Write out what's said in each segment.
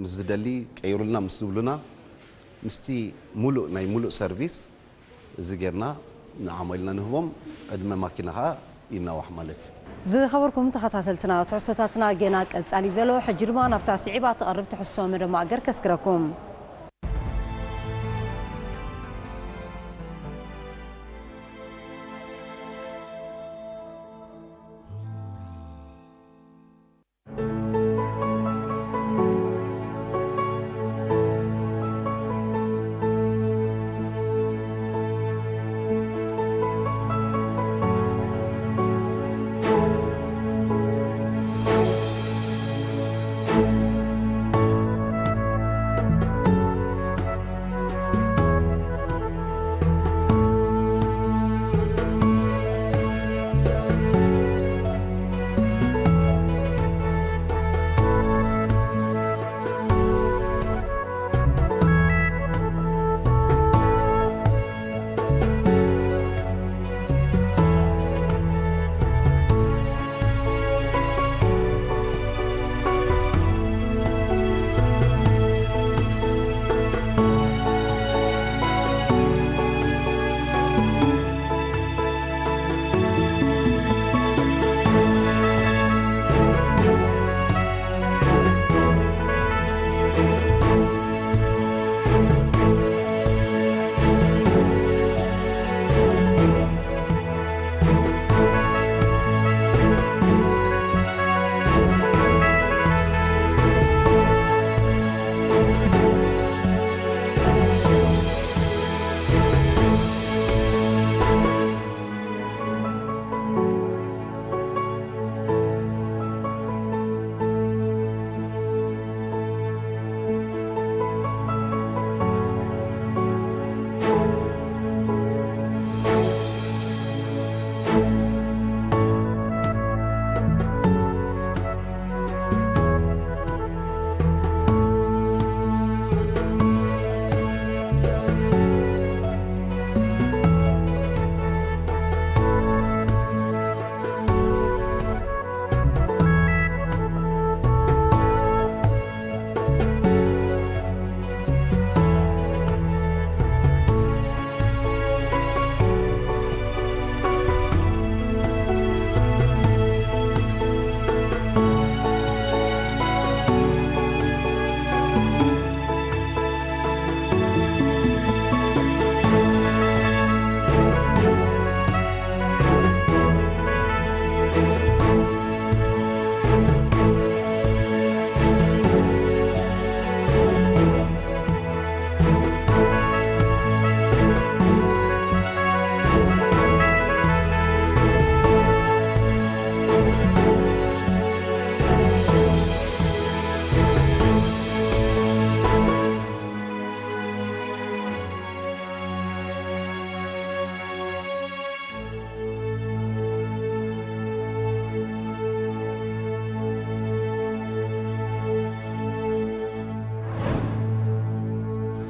ምስ ዝደሊ ቀይሩልና ምስ ዝብሉና ምስቲ ሙሉእ ናይ ሙሉእ ሰርቪስ እዚ ጌርና ንዓሞ ኢልና ንህቦም። ዕድመ ማኪና ኸዓ ይናዋሕ ማለት እዩ። ዝኸበርኩም ተኸታተልትና፣ ትሕዝቶታትና ጌና ቀጻሊ ዘሎ። ሕጂ ድማ ናብታ ስዒባ ትቐርብ ትሕዝቶ መደብ ማእገር ከስግረኩም።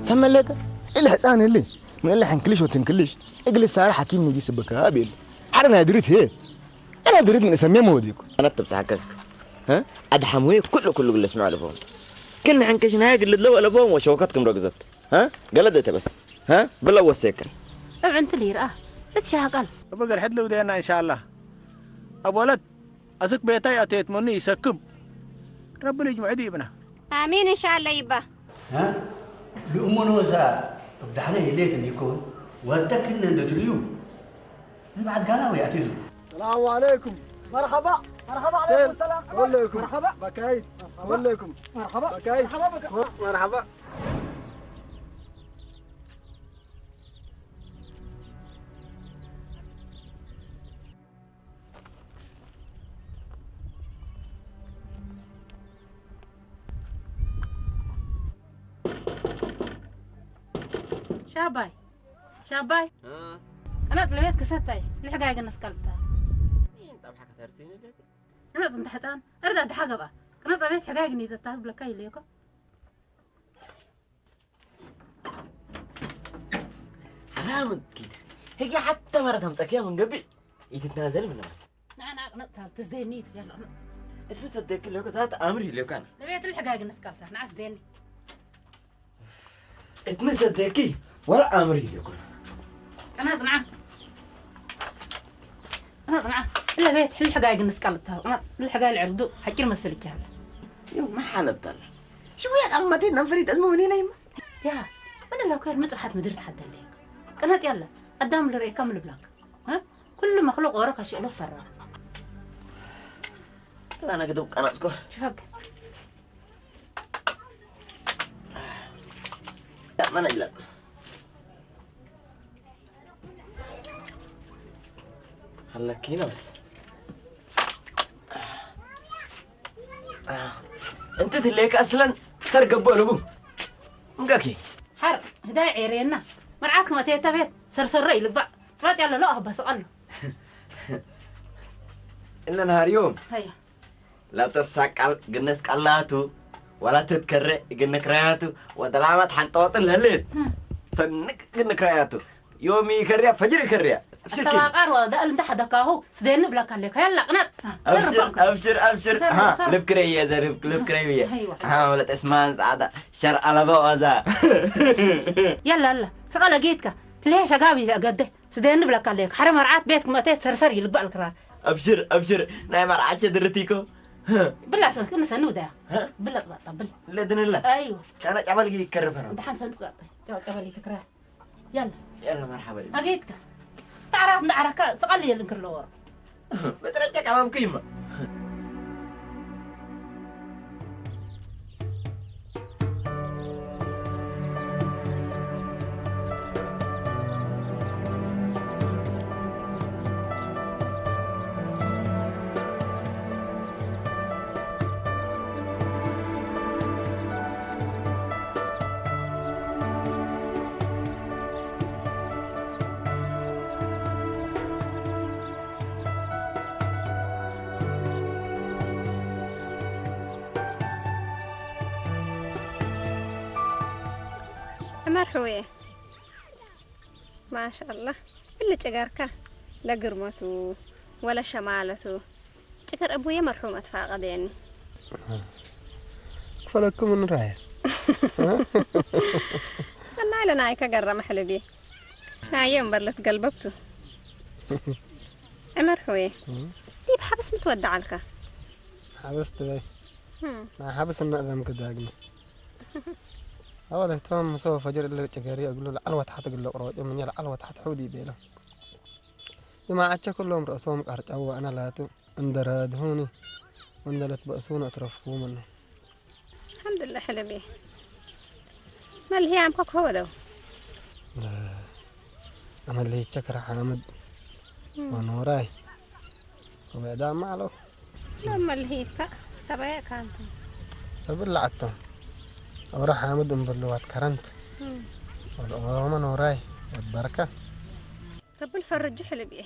ሰመለከ ኢለ ሕፃን ህሊ ምእለ ሕንክልሽ ወትንክልሽ እግል ሳራ ሓኪም ንጊ ስበካ ቤል ዓረ ናይ ድሪት ሄ ኣና ድሪት ምን ሰሜ መወዲኩ ኣና ተብጻሐከ ኣድሓም ወይ ኩሉ ኩሉ ግለ ስምዕ ኣለፎ ክን ሕንክሽ ናይ ግል ለው ኣለፎ ወሸወከት ክምሮ ግዘት ገለ ደተበስ ብለ ወሰከ እብ ዕንትል ይርኣ እትሻሃቃል እበገር ሕድልው ደና እንሻላ ኣብ ወለት أسك بيتاي أتيت مني يسكب رب الإجمع ديبنا آمين إن شاء الله يبا ها لأمون وزا بدحنا يليت نيكون ودكنا ندريو نبعد قانا ويعتزو السلام عليكم مرحبا مرحبا عليكم السلام وليكم مرحبا بكاي وليكم مرحبا بكاي مرحبا بكاي مرحبا ሻባይ ሻባይ ቅነጥ ለቤት ክሰታይ ንሕጋይ ግን እስከልታ ይህን ጸብሓ ከተርሲኒ ደግ ቅነጥ እንተ ሕፃን እርዳ ድሓ ገብኣ ቅነጥ ቤት ሕጋይ ግን ይዘታ ብለካ ይለየኮ حرام كده هيك حتى مرة تمتك يا من قبل يتتنازل من نفس ንዓና ኣቕነጥታ ትዝደኒ ትብል ኣቕነጥ እትምሰደኪ ለኮ ዛት ኣምሪ ለኮና። ለቤት ልሕጋይ ግን እስካልታ ንዓስ ደኒ። እትምሰደኪ ወላ ኣምሪ ለኮና። ኣና ዝና ኣና ዝና ለቤት ልሕጋይ ግን እስካልታ ኣና ልሕጋይ ልዕርዱ ሓቂር መስልኪ ያለ። ይው መሓለብታለ ሽው ያቃል መቴ ነንፈሪት እዝሙ ምንና ይማ። ያ ምን ለኮ ምጽሓት ምድር ተሓደለ። ቅነጥ ያለ ኣዳም ልርእካ ምን ልብላክ። እ? ኩሉ መክሉቅ ወረ ከሽቅሎ ፈራ። ኣነ ግድም ቀናጽኮ። ሽፈግ። መን ይላል? ኣለኪ ነው በስ። እንት ትሌካ ኣስለን ሰርገቦ ልቡ። እንጋኪ። ሓር ህዳይ ዔሬና መርዓት ክመቴታ ቤት ሰርሰሮ ይልግባእ። ጥበጥ ያለ ሎ ኣባሰቃሉ። እለን ሃርዮም። ሃያ። لا تسقل قنس قلاتو ولا تتكرى قنكرياتو ودلامات حنطوط الهلين. فنك قنكرياتو يومي يكريا فجر يكريا. أبشر كده. التواقر وده اللي تحت دكاهو تدين بلاك عليك. يلا قنات. أبشر، أبشر، أبشر. سر، ها، سر. لب كري يا زلب، لب كري يا. أيوة. ها، ولا تسمان سعادة. شر على بوزا. يلا، يلا. سقال أجيتك. تليش أجابي قده. ስደኒ ብለካ ኣለዮ። ሓደ መርዓት ቤት ክመእተት ሰርሰር ይልባእ ክራር። ኣብሽር፣ ኣብሽር፣ ናይ መርዓቸ ድርቲኮ። ብላ ሰ-፣ ክንሰኒ ውዳያ። ሀ? ብላ ጥባጣ፣ ብላ። ለድንላ። ኣይዋ። ካና ጫባል ጊዜ ይከርፈና። ደሓን ሰኒ ጽባጣ። ጫባ፣ ጫባል ይትክራ። ያላ። ያላ መርሓባ። ኣጌትካ። ተዓራት እንዳዓራካ ስቓል የልን ክርለዎ። በጥረጨ ቃባም ኩይማ። عمر حويه. ما شاء الله. اللي جقرك. لا قرمته ولا شمالته. جقر أبويا مرحوم أتفاقد يعني. فلكم من رايح. سنة لنا هيك قرم حلبي. هاي يوم برلت قلببته. عمر حويه. دي بحبس متودع لك. حبست بي. ما حبس النقدم كداقنا. أول اهتمام مسوى فجر اللي تجاري أقول له لعل وتحت أقول له قروج من يلعل وتحت حودي بيله. يما عتشا كلهم رأسهم قرج أو أنا لاتو اندرادهوني. واندلت بأسون أترفقوا منه. الحمد لله حلبي. ما اللي هي عم كوك هو لو. لا. أنا اللي يتشكر حامد. ونوراي. وبعدها ما له. لما اللي هي تا سبايا كانت. سبب لعتهم. أورا حامد أمبرلوات كرنت. والأمر من وراي. البركة. رب الفرج حلبي.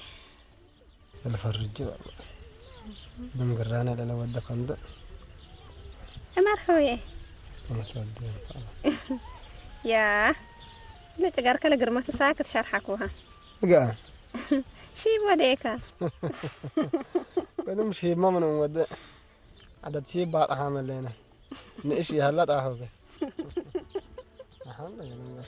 الفرج. دم قرانا للا ود كندا. عمر حويه. ما تودي إن شاء الله. يا. ليش قارك لقرمة ساكت شرحك وها. قاعد. شي وديكا. كنم شي ما من ود. عدد شي بعض عامل لنا. نئش يهلا تاخذ. الحمد لله.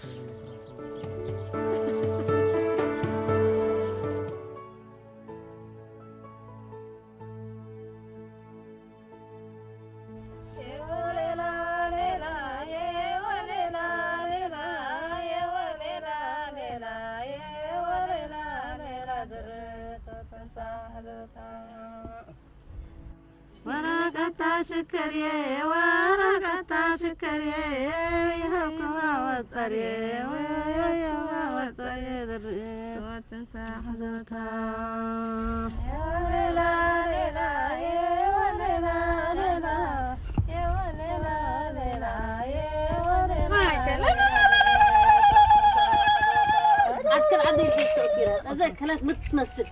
ወረቀታ ሽከርየ፣ ወረቀታ ሽከርየ፣ ይሃብክዋ ወጸርየ፣ ይሃብክዋ ወጸርየ፣ ድርእ ወትንሳሕ ዞታ። ማሻላ። ዓድክን ዓደይ ይሕሰብ ኪራ። እዛ ከላት ምትመስል።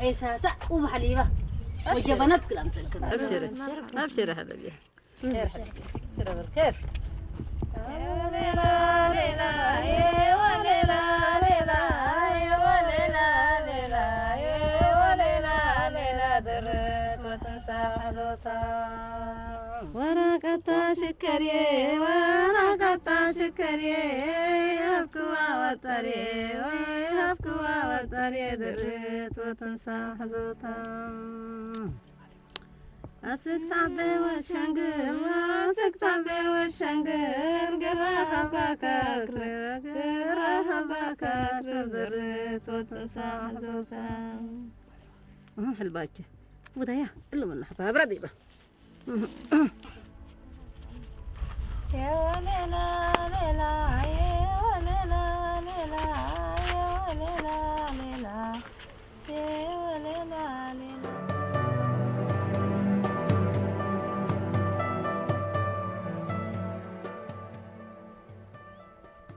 ሒሳሳ ወማሕሊባ ወጀበናት ክላምሰልክን። ኣብሽር፣ ኣብሽር ሓለብያ። ሽረ ብርክት። ሽከርየ ወራጋታ ሽከርየ ሃብክዋ ወጠርየ ወይ ሃብክዋ ወጠርየ ድርት ወትንሳ ሕዞታ ኣስክታቤ ወሸንግል ኣስክታቤ ወሸንግል ግራሃባ ካክር ግራሃባ ካክር ድርት ወትንሳ ሕዞታ ሕልባቸ ውዳያ እልምና ሕባብራ ዲባ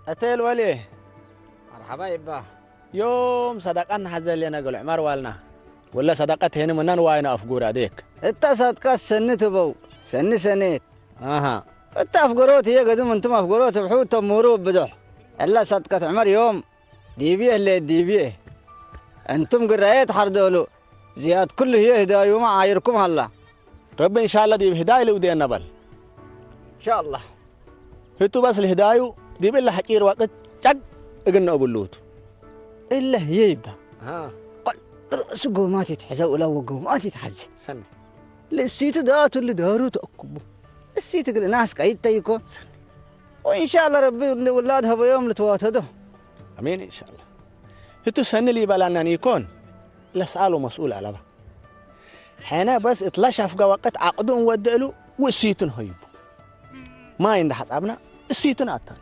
أتيل ولي. مرحبا يبا. يوم صدقنا حزل لنا قل عمر والنا. ولا صدقت هنا منن واينا أفقور أديك. እታ ሳትካ ሰኒ ትበው ሰኒ ሰኔት ኣሃ እታ ኣፍጎሮት እየ ገድም እንቱም ኣፍጎሮት እብሑ ተምሩ ብድሕ እላ ሳትካት ዕመር ዮም ዲብየ ህለ ዲብየ እንቱም ግራየ ተሓርደሉ ዝያድ ኩሉ ህየ ህዳዩማ ዓይርኩም ሃላ ረቢ እንሻላ ዲብ ህዳይ ልውዴ ነበል እንሻላ ህቱ በስ ልህዳዩ ዲብ እላ ሓጪር ዋቅት ጨግ እግነ እብሉቱ እለ ህየ ይባ ቆል ርእሱ ጎማት ይትሐዘ ውላ ወጎማት ይትሐዘ ሰሚ ልእሲቱ ዳቱ ልዳሩ ተእኩቡ እሲት እግል ናስ ቀይድ ተይኮ ሰሚ ወኢንሻላ ረቢ ውላድ ሀበዮም ልትዋተዶ አሜን እንሻላ ህቱ ሰኒ ሊበላናን ይኮን ለስአሎ መስኡል አለባ ሐነ በስ እትላ ሻፍጋ ወቀት አቅዱ እንወድእሉ ውእሲቱን ሆይቡ ማይ እንዳ ሐጻብና እሲቱን አታሉ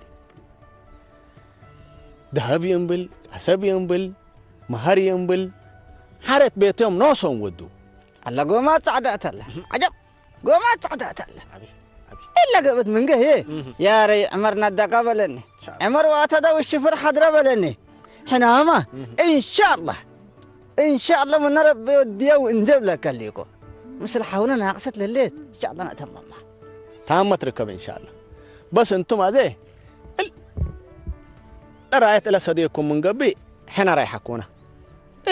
ደሀብ የንብል አሰብ የንብል መሀር የንብል ሐረት ቤቶም ኖሶም ወዱ አላ ጎማ ጻዕዳ እተለ ዐጀብ ጎማ ጻዕዳ እተለ ኢላ ገበት ምንገ ሄ ያረይ ዕመር ናዳቃ በለኒ ዕመር ዋተዳ ውሽፍር ሐድረ በለኒ ሕናማ እንሻአላህ እንሻአላህ ምነ ረቢ ወድየው እንጀብ ለከሊኮ ምስል ሐውነ ናቅሰት ለሌት እንሻአላህ ናተማማ ታመ ትርከብ እንሻአላህ በስ እንቱም አዜ እል ራየት እለ ሰዴኩም ምንገቢ ሕነ ራይሐኩና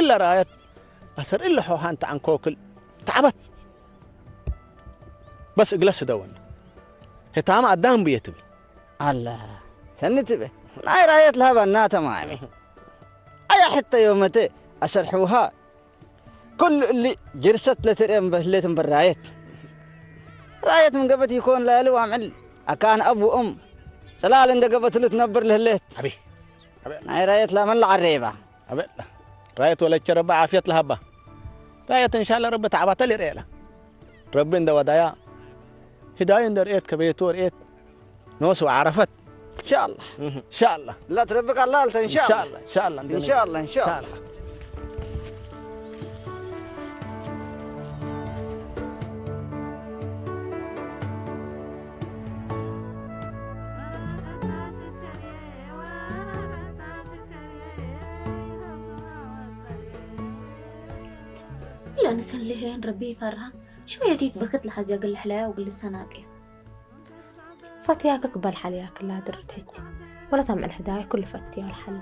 እለ ራየት አሰር እለ ሖሃን ተዐንኮክል ተዐበት በስ እግለ ስደወና ህታመ አዳም ብየ ትብል አላ ሰኒ ትበ ናይ ራየት ለሀባና ተማሚ አያ ሕተ ዮመተ አሰር ሑሃ ኩሉ እሊ ጅርሰት ለትርኤ ህሌት እምበር ራየት ራየት ምን ገበት ይኮን ላያሊ ዋምዕል አካን አብ ወእም ጽላል እንደ ገበትሉ ትነብር ለህሌት አቤ ናይ ራየት ላመን ለዓሬባ አበላ ራየት ወለቸ ረቢ ዓፍየት ለሃባ ራየት እንሻላ ረቢ ተዕባተ ሊርኤላ ረቢ እንደ ወዳያ ህዳዩ እንደ ርኤት ከቤቱ ርኤት ኖስ ወዓረፈት እንሻላ እንሻላ لا تربك الله ألت إن شاء الله إن شاء الله إن شاء الله إن شاء الله لا نسلهين ربي فرها شوية تيت بكت لحزي أقل حلايا وقل السناقي ፈትያኪ ክበል ሓልያ ክላ ድርት ሕጂ ወላ ታምዕል ሕዳይ ኩሉ ፈትያ ልሓሊ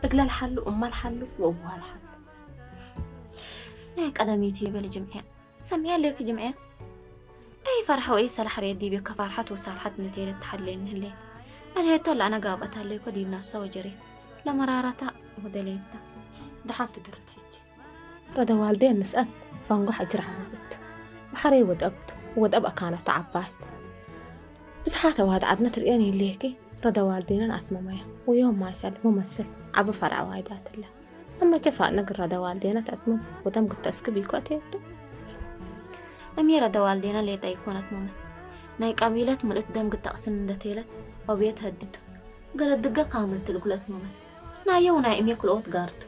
እግላ ልሓሉ እማ ልሓሉ ወእቡሃ ልሓሉ ናይ ቀደሚቲ ይበል ጅምዕያ ሰምያ ሌክ ጅምዕያ ናይ ፈርሐ ወይ ሰላሕ ሬድ ዲብ ከፋርሓት ወሳልሓት ንቴለት ተሓለየኒ ህሌት ኣልሄቶ ለኣነ ጋብአት ኣለይኮ ዲብ ነፍሰ ወጀሬት ለመራራታ ወደለየታ ደሓንቲ ድርት ሕጂ ረደዋልዴ ንስአት ፋንጎ ሐጅር ዓመብት። ባሕረይ ወደብት ወደብ አካናት ዓባይት። ብዝሓት ኣዋድ ዓድና ትርእየን ይልየኪ ረደዋልዴነን ኣትመመያ ወዮም ማይሰል ሙመስል ዓቢ ፈርዐ ዋይዳትለ። እመ ጀፋ ነግር ረደዋልዴነ ተእትመም ወደም ግተስክብ ይኮ እቴቱ። እምየ ረደዋልዴነ ሌጣ ይኮነት መመት ናይ ቀቢለት ምልእት ደም ግተቕስን እንደቴለት ወብየት ሀድቱ ገለ ድገ ካምል ትልጉለት መመት ናየው ናይ እምየ ክልኦት ጋርቱ።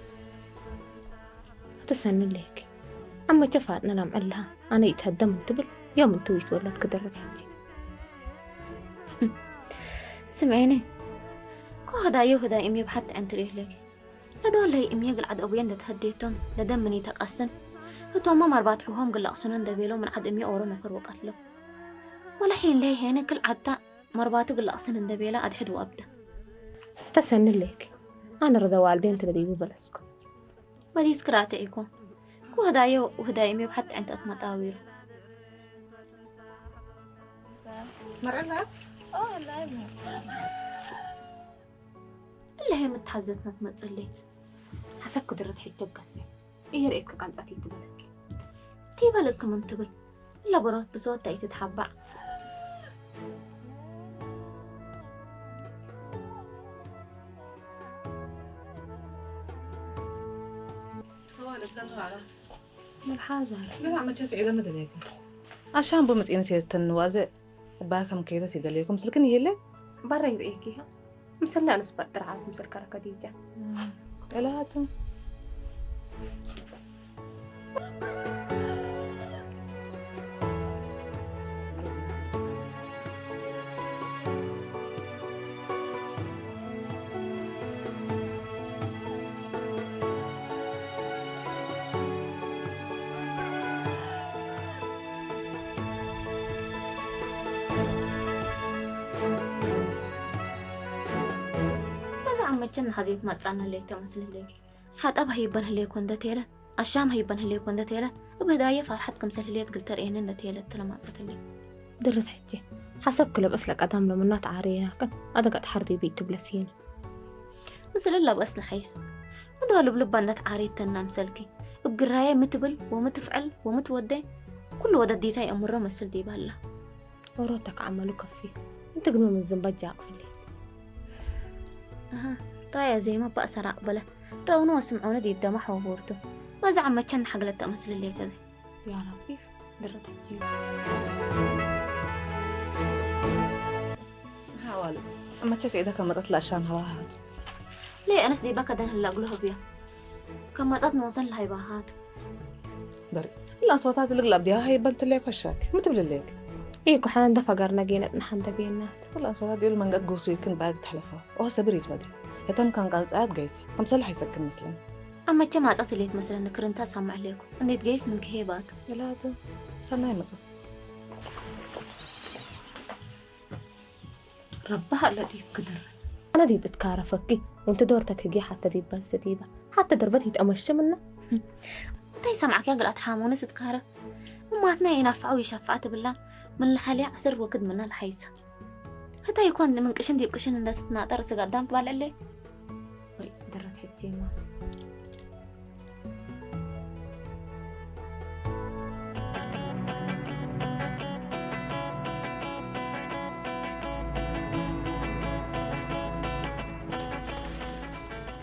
ተሰንለይክ ኣመቸ ፋጥነ ላምዐልሃ ኣነ ይትሀደም እንትብል ዮም እንትው ይትወለድ ክደረት ሕጂ ስምዔኒ ኮ ህዳዮ ህዳይ እምየ ብሓቲ ዕንትር የህለኪ ለዶ ለይ እምየ ግልዓድ እቡየ እንደተሀዴቶም ለደምኒ ተቃስን ህቶሞ መርባት ሕሆም ግላቅስኖ እንደቤሎ ምንዓድ እምየ ኦሮ ነፈር ወቀትሎ ወለሒን ለይ ሄነ ክል ዓታ መርባቱ ግላቅስን እንደቤላ ኣድሕድ ወኣብደ ተሰንለይክ ኣነ ረደ ዋልዴን ተደዲቡ በለስኩ መሊስክ ራትዒኮ ኩህዳዮ ውህዳዮ ሜብ ሓቲ ዕንተት መጣዊሩ መርዓና? እላሄ ምትሓዘትና ትመጽለይ። ሓሳብ ክድረት ሕጂ ገሰ። እየ ርእየት ከቃንጻት ይትበለኪ። ትይበለኪ ምን ትብል? እላ በሮት ብዝወታ ኣይትትሓባዕ። ተዋለ ሰኑ ኣላ። መርሓ ዛር። ገና መቸስ ዒደ መደለየካ። ኣሻም ብምጽኢነት እየ ተንዋዘ። እባ ከም ከይደት ይደልየኩም ስልክን ይህለ? ባራ ይርእየኪ ኢኻ። ምሰላ ኣነስ ባጥራ ዓርኩም ሰልካ ረከዲጃ። እላቱ። በዛ ዓመቸን ንሓዘት ማጻና ለይተ መስልለይ። ሓጣብ ሃይበን ህለይ ኮንደ ተለ፣ ኣሻም ሃይበን ህለይ ኮንደ ተለ፣ እብህዳየ ፋርሓት ክምሰል ህልየት ግልተር ኤንን ለተለ ትለማጸትለይ። ድርስ ሕጂ ሓሰብ ክለበስ ለቀዳም ለምናት ዓርየናክን ኣደጋ ተሓርዲ ቢት ትብለስየን። ምስል ላብኣስ ንሓይስ። ምድዋ ልብልባ እንዳትዓረየት ተና ምሰልኪ። እብ ግራየ ምትብል ወምትፍዕል ወምትወደ ኩሉ ወደዲታ የእምሮ መስል ዲባላ። ኦሮታ ከዓመሉ ከፊ። እንት ግኖ ምን ዝንበጃ ኣቅፍሌት። ኣሃ፣ ራያ ዜማ ባእሰራ ኣቅበለ። ረውኑ ወስምዖኑ ዲብ ደማ ሖቦርቱ። መዛ ዓመቸን ሓግለት ተመስልሌ ከዚ። ያ ለጢፍ፣ ድረተኪ። ሃዋል፣ መቸስ ዒዳ ከመጸት ለኣሻም ሃዋሃት። ለይ፣ ኣነስ ዲባ ከደን ህላ እግሎ ህብያ። ከመጸት ንወሰን ለሃይባሃት። በሪ፣ ላሶታት ልግላብ ዲያ ሃይበን ትለይ ኮሻክ። ምትብልለይ? ኢኮ ሓን እንደ ፈጋር ነገነት ንሓንደ ቤናት። ላሶታት ዲሉ መንገድ ጎሱ ይክን ባግ ተሕለፋ። ኦ ሰብር ይትበዲ። እተም ካን ቃንጻያት ገይሲ። ከምሰል ሓይሰክን መስለን። ኣብ መቸ ማጻት ሌት መስለን ክርንታ ሳማዕ ሌኩ። እንዴት ገይስ ምን ክሄባት? ይላቱ። ሰናይ መጻት። ረባህ ኣለጢፍ ክድር። ኣነ ዲብ እትካረፈኪ ወንተ ዶርተክ ህጊ ሓተ ዲብ በልስ ዲባ። ሓተ ድርበት ይትኣመሽምና። እንታይ ሰማዕክያ ግልኣት ሓሞንስ እትካረ? እማትና የናፍዓው ይሻፍዓ ትብላ። ምን ለሓልያ ዓስር ወክድ ምና ለሓይሳ። ህታይ ይኮን ምን ቅሽን ዲብ ቅሽን እንደትትናጠር ስጋ ኣዳም ትባልዕለይ? ወይ ድረት ሕጂ ማት።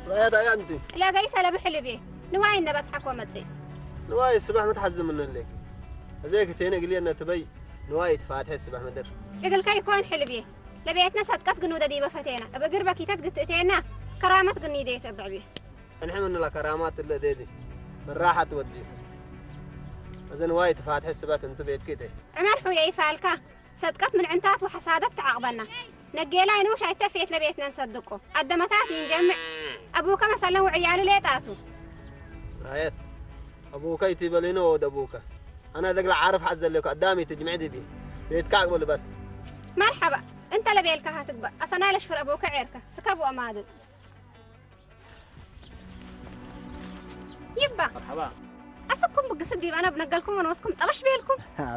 ራያት ኣያ ኣንቲ። ለገይ ሰለብ ሕልቤ። ንዋይ እንደ በጽሓኮ መጽእ። ንዋይ ስባሕ መትሓዝ ዝምንለይ። እዘይ ክቴነ ግልየ ነትበይ ንዋይ ትፋትሐ ስባሕ ምድር። እግልካ ይኮን ሕልቤ። ለቤትነ ሰጥቀት ግን ወደ ዲበ ፈቴና። እብ እግር በኪተት ግትእቴና። ከራመት ግን ይደየት እብዕቤ። እንሕምንላ ከራማት እለ ዴዲ። መራሓት ወዲ። እዘ ንዋይ ትፋትሐ ስባት እንቱ ቤትኪ እተ። ዕመር ሑየ ይፋልካ። ሰጥቀት ምን ዕንታት ወሐሳደት ተዓቕበና። ነጌላይ ንኡሽ ኣይተፍየት ለቤትነን ሰድቆ። ኣደመታት ይንጀምዕ። ኣቡከ መሰለን ውዕያሉ ሌጣቱ። ራየት። ኣቡከ ይትበሊኖ ወደ ኣቡከ። ኣና ደግላ ዓርፍ ሓዝ ዘለኩ ኣዳም ይትጅምዕ ዲቢ። ቤትካ ኣቅበሉ በስ። መርሐባ። እንተ ለቤልካ ሃትግበእ። ኣሰናይ ለሽፍር ኣቡከ ዔርከ። ስከብ ወማዱ። ይባ። መርሐባ። ኣሰኩም ብግስ ዲብ ኣነ ብነገልኩም ወነወስኩም ጠበሽ ቤልኩም። አ፣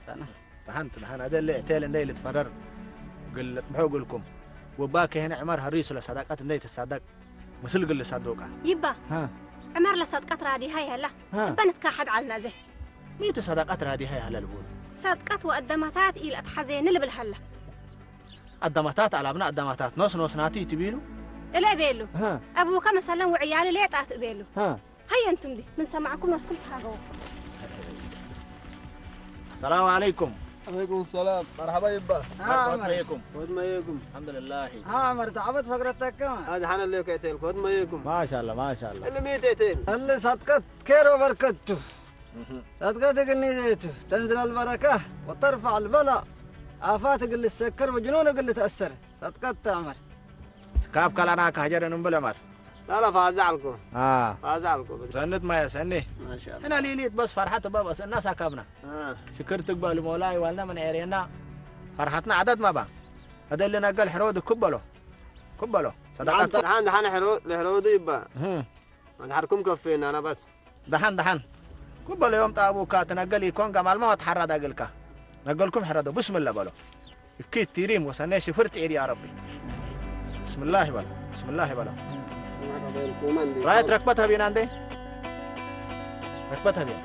ጸና። ደሓን፣ ደሓን፣ ኣደለ እቴል እንደይ ልትፈረር ግል ብሖ ግልኩም። ወባ ከሄነ ዕመር ሀሪሱ ለሳዳቃት እንደይ ትሳዳቅ ምስል ግል ሳዶቃ። ይባ። ሃ። ዕመር ለሳድቃት ራዲሃ ይሀላ። ሃ። እበ ንትካሐድ ዐልና ዘ። ሚቱ ሳዳቃት ራዲሃ ይሀላ ልቡል። ሳድቃት ወአደማታት ኢል አትሐዜኒ ልብል ሀላ። አደማታት አላብና አደማታት ኖስ ኖስ ናቱ ይትቢሉ። እለ ቤሉ። ሃ። አቡከ መሰለን ወዕያሉ ሌጣት ቤሉ። ሃ። ሀየ እንቱም ዲ ምን ሰማዕኩም ኖስኩም ተሃገወኩም። ሰላም አለይኩም። عليكم السلام. مرحبا يبا. ها، مرحبا عمر. بيكم. ود ما يكم. الحمد لله. ها، عمر، تعبت فقرتك كمان. هذا حنا اللي كيتيل. ود ما يكم. ما شاء الله، ما شاء الله. اللي ميت يتيل. اللي صدقت كير وبركته. صدقت قنيته. تنزل البركة وترفع البلاء. آفات قل السكر وجنون قل تأثر. صدقت عمر. ስካብ ካላና ካህጀረ ንብል ዑመር። ላላ ፋዛ ኣልኩ። አ። ፋዛ ኣልኩ። ሰንት ማየ ሰኒ። ማሻአላህ። እና ሊሊት በስ ፈርሓት እባ በስ እና ሳካብና። አ። ሽክር ትግባ ልሞላ ይዋልና ምን ኤሬና። ፈርሓትና ዓዳት ማባ። هذا اللي نقل حرود كبلو. كبلو. صدقات. دحان، دحان حرود، لحرود يبا. هم. ما نحركم كفينا أنا بس. دحان، دحان. كبلو يوم طابوكا تنقل يكون قمال ما تحرد أقلكا. نقلكم حرد. بسم الله بلو. እኪት ቲሪም ወሰናይ ሽፍርት ኤሪ ኣረቢ። ብስምላህ ይበላ፣ ብስምላህ ይበላ። ራየት ረክበት ሀቢና እንዴ? ረክበት ሀቢና።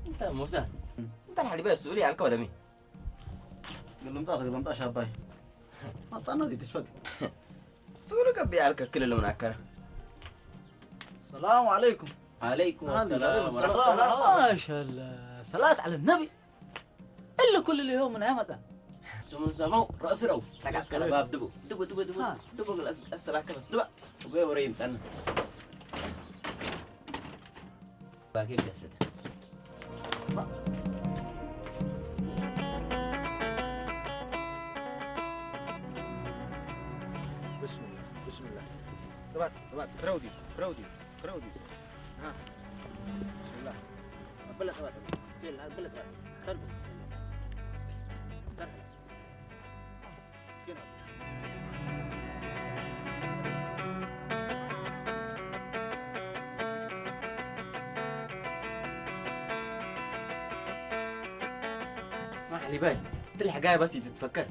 انت موسى، انت الحليبة السوري على الكودمي. قلمطة، قلمطة شاباي. ما طلعنا دي تشفق. سوري قبي على كل من أكره. السلام عليكم. عليكم السلام ورحمة الله. ما شاء الله، صلاة على النبي. إلا كل اليوم من هيمتى؟ سمو سمو رأس رو. تقع كلباب دبو. دبو، دبو، دبو. ها. دبو، أستراك بس. دبو. وبي وريم تن. باقي القصة. بسم الله، بسم الله. ثبات، ثبات. برودي، برودي، برودي. ها. بسم الله. بلغ ثبات. تيل، بلغ ثبات. تربو. تربو. ማሕሊባይ፣ ትልሕጋይ በስ ይትትፈከር።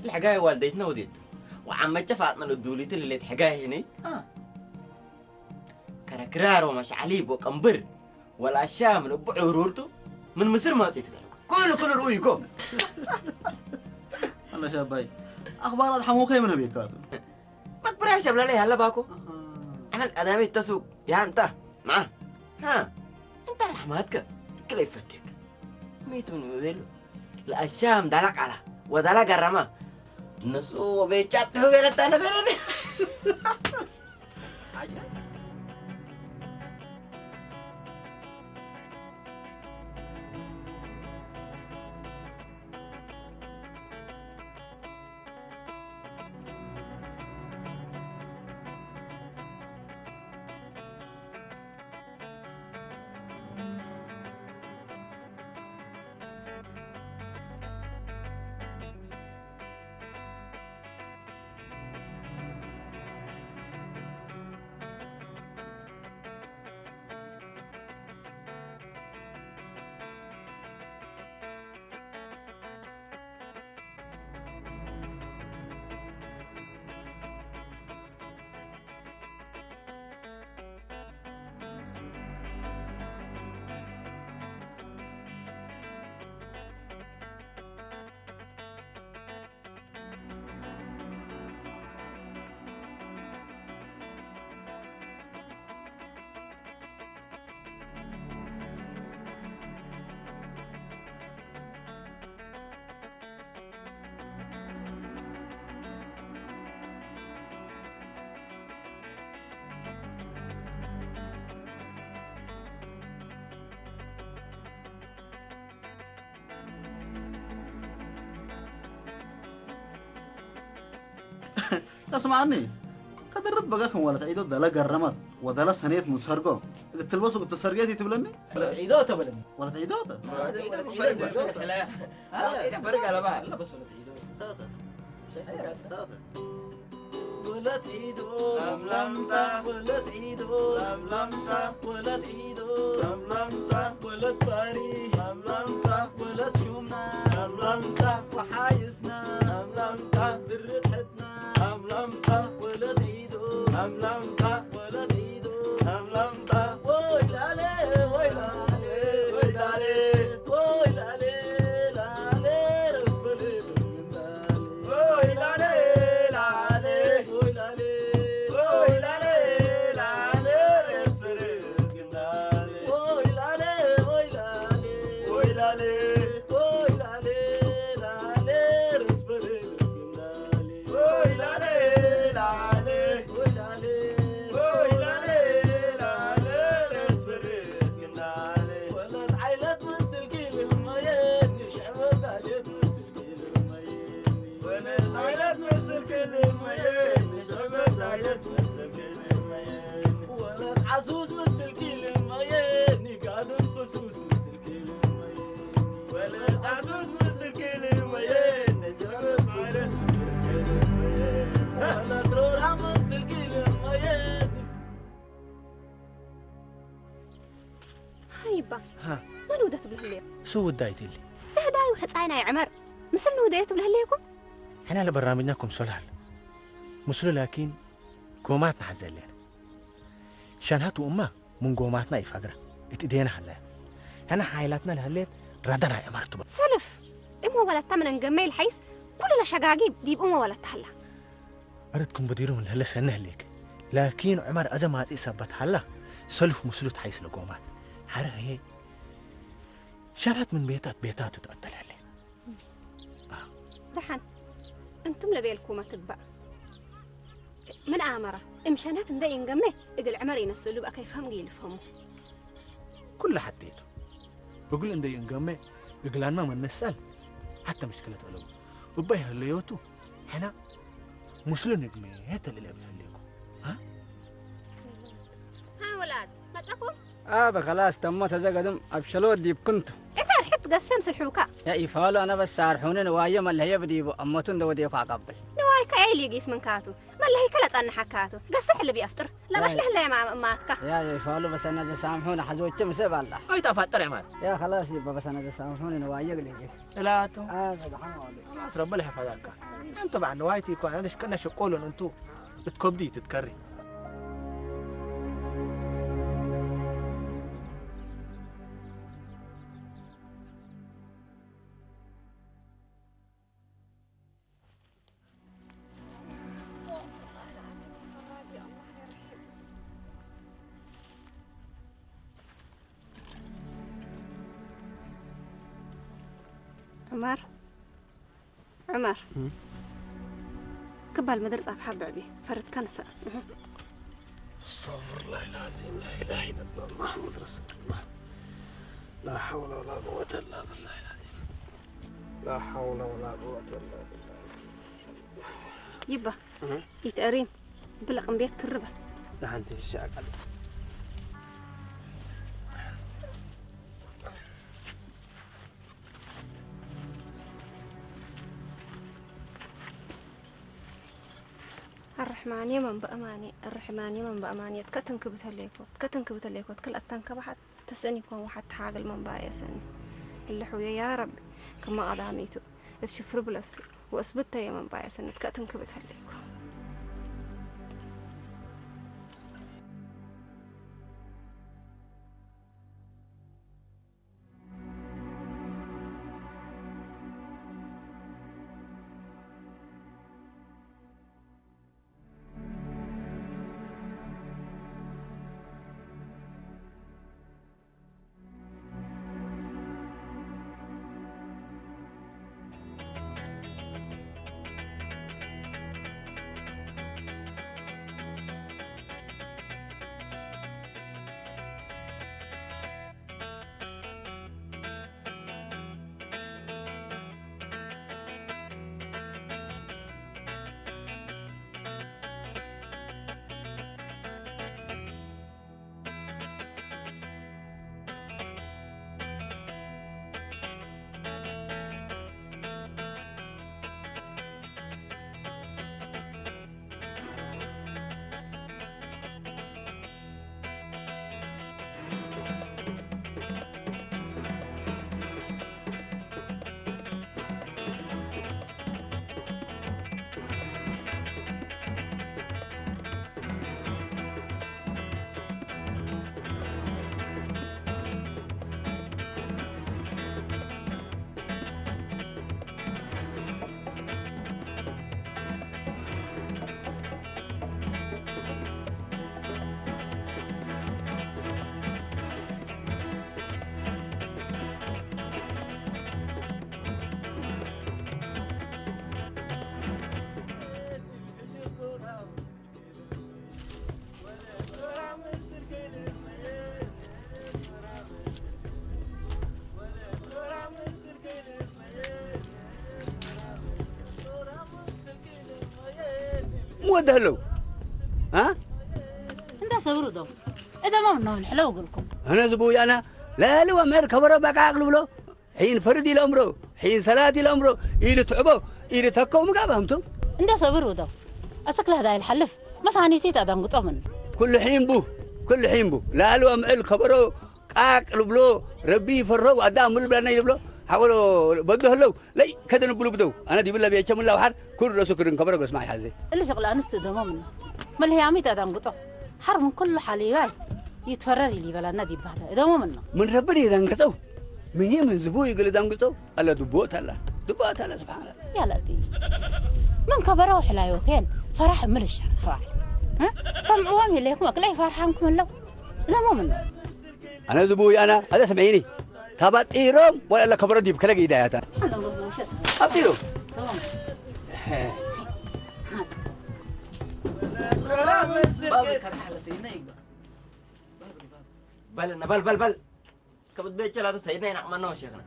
ትልሕጋይ ዋልደይትና ወዴት? ወዓመጨ ፋጥነ ልዱሊት ልሌት ሕጋይ ሄነይ? አ። ከረክራሮ መሻዕሊ ቦቀምብር። ወላ ሻም ልቡ ዕብርብርቱ ምን ምስር ማውጽእ ትበልኩ። ኩሉ ኩሉ ርኡይ እኮ። ኣላ ሻባይ፣ ኣኽባራት ሓሞኸ የምን ኣቤካቱ? መክብራይ ሸብለለ ያለ ባኮ። ኣሃ። ዓመል ቀዳሚ ተሱ ያንታ። ማ? ሃ? እንተ ራሕማትከ ትክለ ይፈቴክ። መይቱ ምን ቤሉ? ለኣሻም ዳላ ቃላ ወዳላ ጋራማ። እነሱ ቤጫ ትሁ ቤለታ ነበረን። اسمعني. كدرت بقاكم ولا تعيدوا دلا قرمت ودلا سنيت من سرقو. قلت تلبسوا قلت سرقيتي تبلني؟ ولا تعيدوا تبلني. ولا تعيدوا؟ ولا تعيدوا تبلني. لا، لا، فرق على بعض. لا، بس ولا تعيدوا. تاتا. تاتا. ወለት ዒዶ ለምለምታ፣ ወለት ዒዶ ለምለምታ፣ ወለት ዒዶ ለምለምታ፣ ወለት ባሪ ለምለምታ፣ ወለት ሹምና ለምለምታ፣ ወሓይስና ለምለምታ፣ ድርት ሕትና ለምለምታ፣ ወለት ዒዶ ለምለምታ፣ ወለት ዒዶ ለምለምታ፣ ወይላለ፣ ወይላለ፣ ወይላለ፣ ወይላለ፣ ላለ፣ ረስ በልብል ግንዳለ። ወለት ዓይነት ምስል ክልመየኒ፣ ሸበት ዓይነት ምስል ክልመየኒ። ወለት ዓሱስ ምስል ክልመየኒ፣ ጋድም ፍሱስ ምስል ክልመየኒ። ወለት ዓሱስ ምስል ክልመየኒ፣ ሸበት ዓይነት ምስል ክልመየኒ። ወለት ሮራ ምስል ክልመየኒ። ሃይባ፣ ሃ። መን ውደ ትብልህለዮ? እሱ ውዳ ኣይትሊ። ዳህዳዩ ሕፃይ ናይ ዕመር፣ ምስል ንውደዮ ትብልህለይኩም? ሕና ለበራምኛ ኩም ሶላል። ምስሉ ላኪን ጎማት ንሓዘለን። ሸንሃት ወእማ ምን ጎማትና ይፋግራ። እቲ ዴና ሃለ። ሕና ሓይላትና ለህሌት ራዳ ናይ ዕመር ትበ- ሰልፍ፣ እሞ ወለታ ምን እንገመ ኢልሓይስ፣ ኩሉ ለሸጋጊ ዲብ እሞ ወለታ ሃላ። ኣረትኩም በዲሩ ምን ለለ ሰነ ህሌክ። ላኪን ዕመር ኣዘ ማጺ ሰበት ሃላ፣ ሰልፍ ምስሉ ትሓይስ ለጎማት። ሓረ ህየ፣ ሸንሃት ምን ቤታት ቤታት ትትቀተል ህሌ። ደሓን፣ እንቱም ለቤልኩመ ትግባእ። ምን ኣመራ፣ እም ሸንሃት እንደ ይንገመ፣ እግል ዕመር ይነስእሉ በከይፈም ይልፈሙ። ኩሉ ሓቴቱ። እግል እንደ ይንገመ፣ እግላንማ መነሳል፣ ሓተ ምሽክለት ኣለቡ። እባ ይህለዮቱ፣ ሕና፣ ሙስሉ ንግሜ፣ ተልለ ብህሌኩ። ሃ? ሃ፣ ወላድ፣ መጻኩም? ኣበ ኸላስ ተሞ ተዘገድም ኣብ ሸሎ ዲብ ክንቱ። እታ ርሕብት ገሰም ስልሑካ። ያ ኢፋሉ ኣነ በስ ኣርሑኒ ንዋዮ መለህየ ብዲቡ ኣሞቱ እንደ ወዲዮካ ኣቀብል። ንዋይካ ኤል ይጊስ ምንካቱ፣ መለህይከ ለጸንሓካቱ። ገሰሕ ልቢ ኣፍጥር፣ ለባሽ ያ። ለህለየ ማ-፣ ማትካ። ያ ኢፋሉ በሰነ ዘሳምሑን ሓዞች ምስብ ኣላ። ኣይታ ፋጥር ያ ማለት። ያ ኸላስ ይባ በሰነ ዘሳምሑን ንዋዮ ግሊጊ። እላቱ። ኣበ ደሓን ዋሉ። ኸላስ ረቢ ለሕፈዛካ። ኣንተ በዓል ንዋይቲ ይኮን፣ ኣነ ሽከነ ሽቆሉን እንቱ እትከብዲ ትትከሪ። ዑመር፣ ዑመር። እም። ክባል መድር ጻፍ ሓብ ዕቢ፣ ፈረትካ ንሳ። እህ። أستغفر الله العظيم، لا إله إلا الله، محمد رسول الله. لا حول ولا قوة إلا بالله العظيم. لا حول ولا قوة إلا بالله. ይባ፣ እህ። ይትአሪም፣ ብለቕ እምቤት ክርበ። ደሓንቲ ይሻቀል። الرحمن يمن بأماني، الرحمن يمن بأماني، تكتن كبت هليكو، تكتن كبت هليكو، تكل أتان كبحت، تسأني كون واحد حاجة المنبايا سني. اللي حويا يا ربي، كما قداميتو، تشفر بلس، وأثبت يا منبايا سني، تكتن كبت هليكو. ምወድ ኣለዉ። አ? እንዳ ሰብሩ ዶ? እደሞም ነው ንሕለው እግርኩም። እነ ዝብኡ ያና፣ ለሊ ወመር ከበሮ በቃ ኣቅልብሎ። ሒን ፈርድ ኢለምሮ፣ ሒን ሰላት ኢለምሮ፣ ኢሉ ትዕቦ፣ ኢሉ ተከው ምጋብ ኣምቶም። እንዳ ሰብሩ ዶ? ኣሰክለ ህዳ ይልሓልፍ። መሳኒቲ ተደንግጦምን። ኩሉ ሒን ቡ፣ ኩሉ ሒን ቡ። ለሊ ወምዕል ከበሮ ቃቅ ልብሎ ረቢ ይፈርሆ ኣዳም ምል ብላና ይብሎ ሓቆሎ በዶ ህለው ለይ ከደን ብሉ ብደው ኣነ ዲብላ ቤቸ ምላው ሓር ኩሉ ረሱ ክድን ከበረ ገስማ ይሓዘ እሊ ሸቕላ ኣንስቲ እደሞም እና መልህያሚ ተዳንግጦ ሓር ምን ኩሉ ሓሊባይ ይትፈረር ኢሊ ይበላና ዲባህታ እደሞም እና ምን ረብን ይዳንግጠው ምን ምን ዝቡ ይግል ዳንግጠው ኣላ ድቦት ኣላ ድቦት ኣላ ስብሓን ያላቲ ምን ከበረው ሕላዮ ቴን ፈራሕ ምልሻ ዋ ሰምዕዎም የለይኩም ኣክላይ ፈርሓንኩም ኣለው እደሞም እና ኣነ ዝቡ ያና ኣዛ ስምዒኒ ታባጢሮም ወላ ከበሮ ዲብ ከለግ ኢዳያታ ኣጢሩ በል በል በል በል ከብት ቤት ጀላቱ ሰይድና ይናዕማና ወሸክና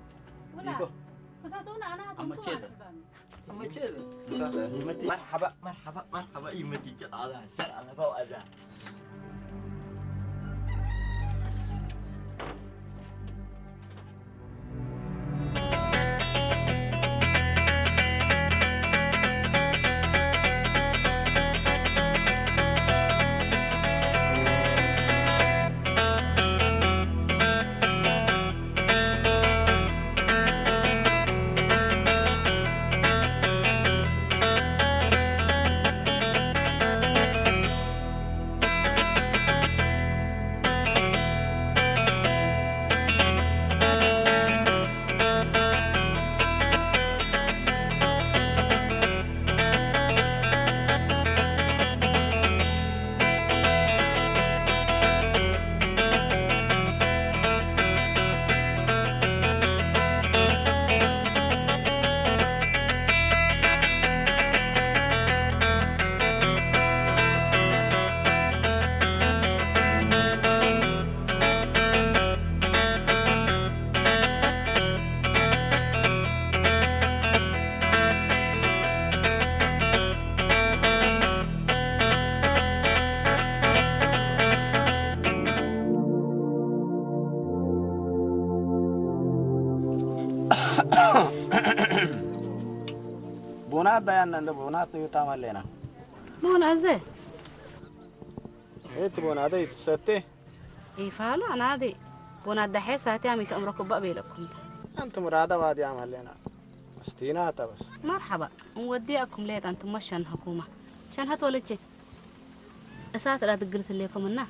መርሓባ መርሓባ መርሓባ ይመት ይጨጣላ ሸር ኣለፋው ኣዛ ቡና ኣባያና እንደ ቡና ጥዩጣ ማለና ቡና እዘ እት ቡና ደይ ትሰቴ ይፋሉ ኣናዲ ቡና ዳሐ ሳትያ ሚተ እምሮ ኩባ ቤለኩም ኣንቲ ሙራዳ ዋድያ ማለና ስቲና ተበስ መርሐባ እንወዲያኩም ሌጣ እንት መሸንሐኩማ ሸንሐት ወለቼ እሳት ዳ ድግልት ሌኩም እና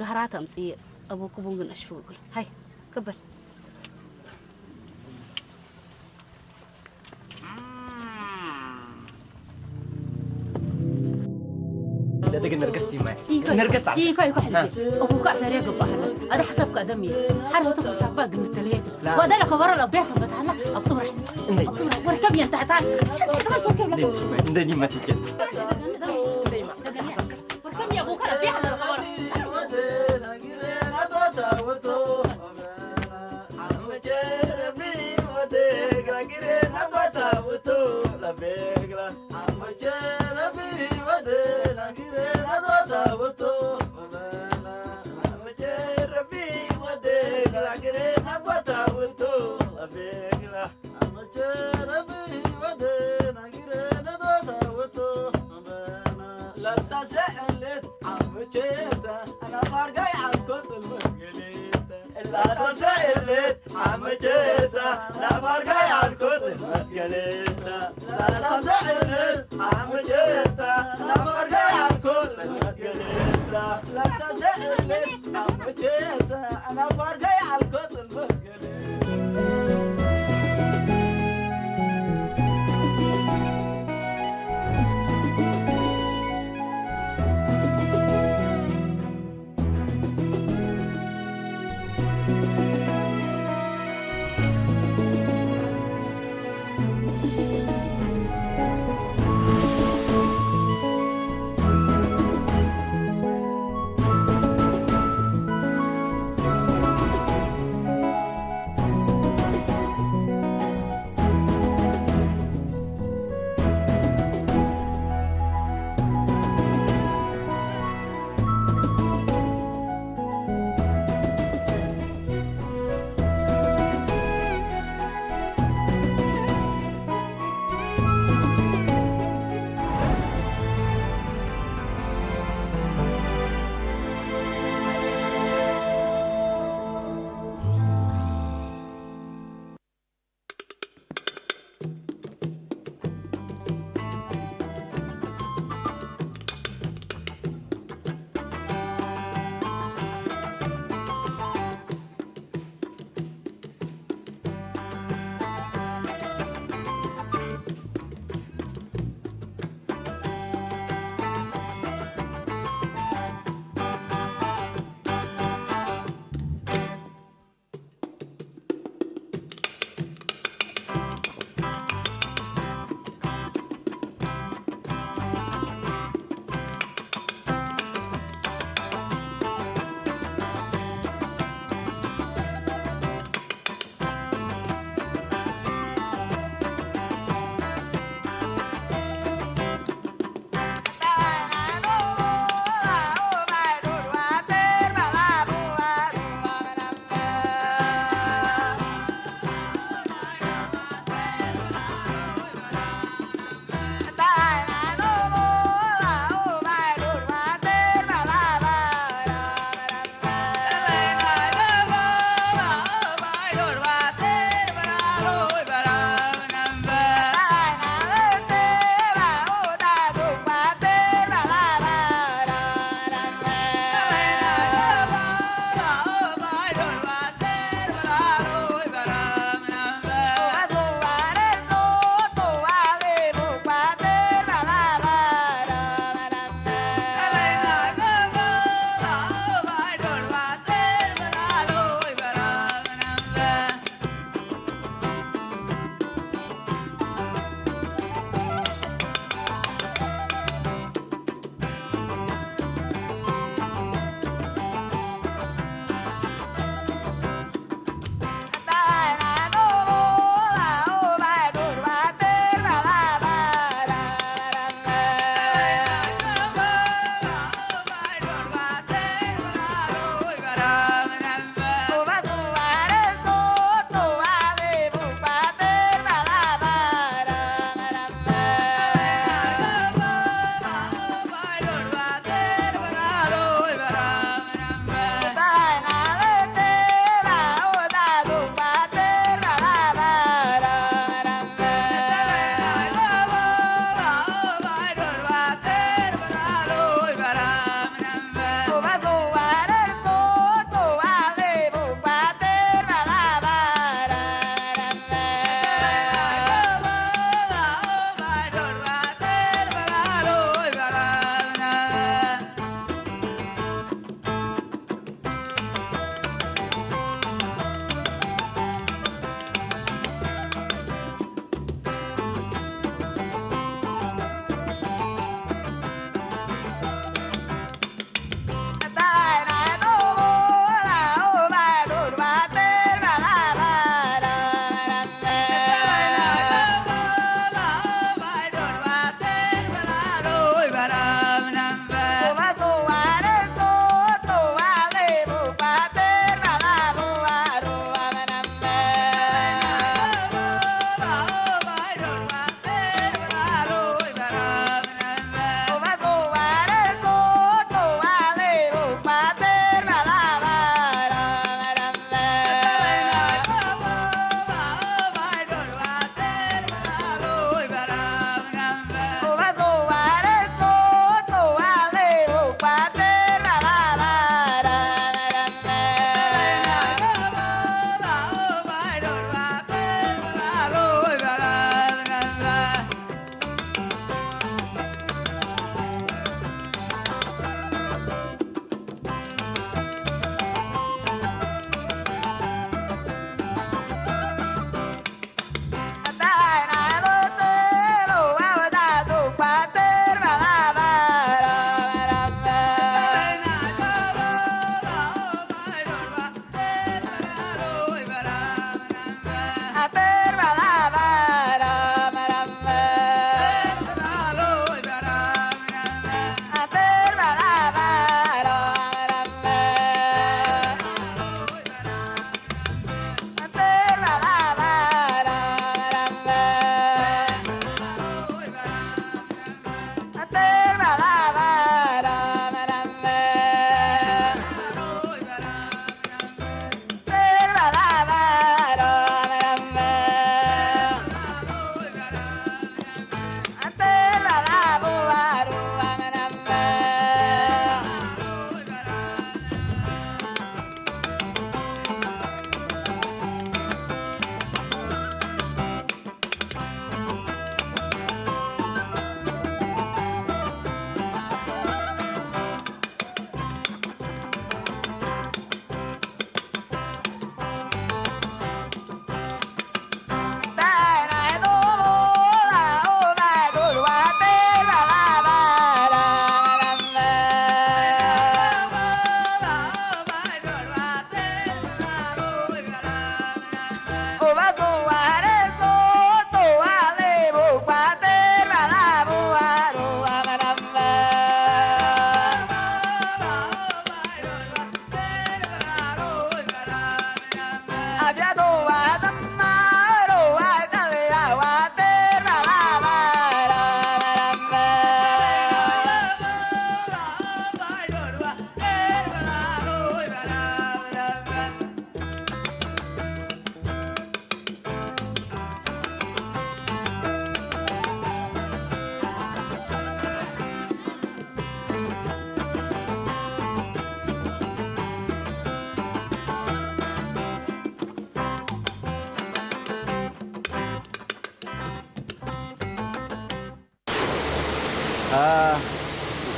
ጋህራ ተምጽእ ኣቦኩ ቡን ግን ኣሽፍግግል ሃይ ክበል ደደግ ነርገስ ይማይ ነርገስ አለ ይኮ ይኮ ሕልቤ እቡካ ሰሪያ ገባህላ ኣደ ሐሰብካ ደም ይሄ ሓደ ሆቶ ሳባ ግን ተለየቱ ወደለ ከበሮ ለቢያ ሰበታላ ኣብ ጥብራ ወርከብ የንታታ እንደኒ መትጀል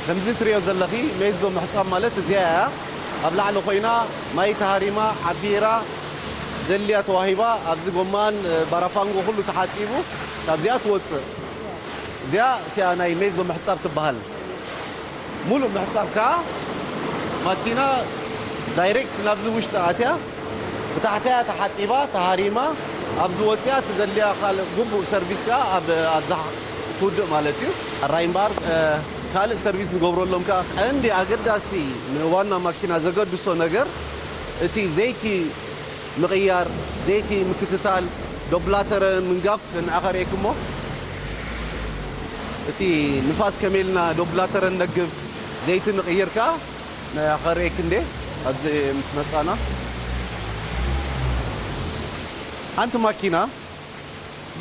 ከምዚ ትሪኦ ዘለኺ ሜዞ ምሕጻብ ማለት እዚኣ እያ። ኣብ ላዕሊ ኮይና ማይ ተሃሪማ ዓቢራ ዘድልያ ተዋሂባ ኣብዚ ጎማን ባራፋንጎ ኩሉ ተሓጺቡ ካብዚኣ ትወጽእ። እዚኣ እቲኣ ናይ ሜዞ ምሕጻብ ትበሃል። ሙሉእ ምሕጻብ ከኣ ማኪና ዳይሬክት ናብዚ ውሽጢ ኣትያ ብታሕተያ ተሓጺባ ተሃሪማ ኣብዚ ወጽያ ትደልያ ካልእ ግቡእ ሰርቪስ ከኣ ኣብ ኣብዛ ትውድእ ማለት እዩ። ኣራይ እምበኣር ካልእ ሰርቪስ ንገብረሎም ከኣ ቀንዲ ኣገዳሲ ንዋና ማኪና ዘገድሶ ነገር እቲ ዘይቲ ምቕያር፣ ዘይቲ ምክትታል፣ ዶብላተረ ምንጋፍ ንዓ ከርእየክሞ እቲ ንፋስ ከመይ ኢልና ዶብላተረ ነግፍ ዘይቲ ንቕይር ከኣ ንዓ ከርእየክ እንዴ ኣብዚ ምስ መጻና ሓንቲ ማኪና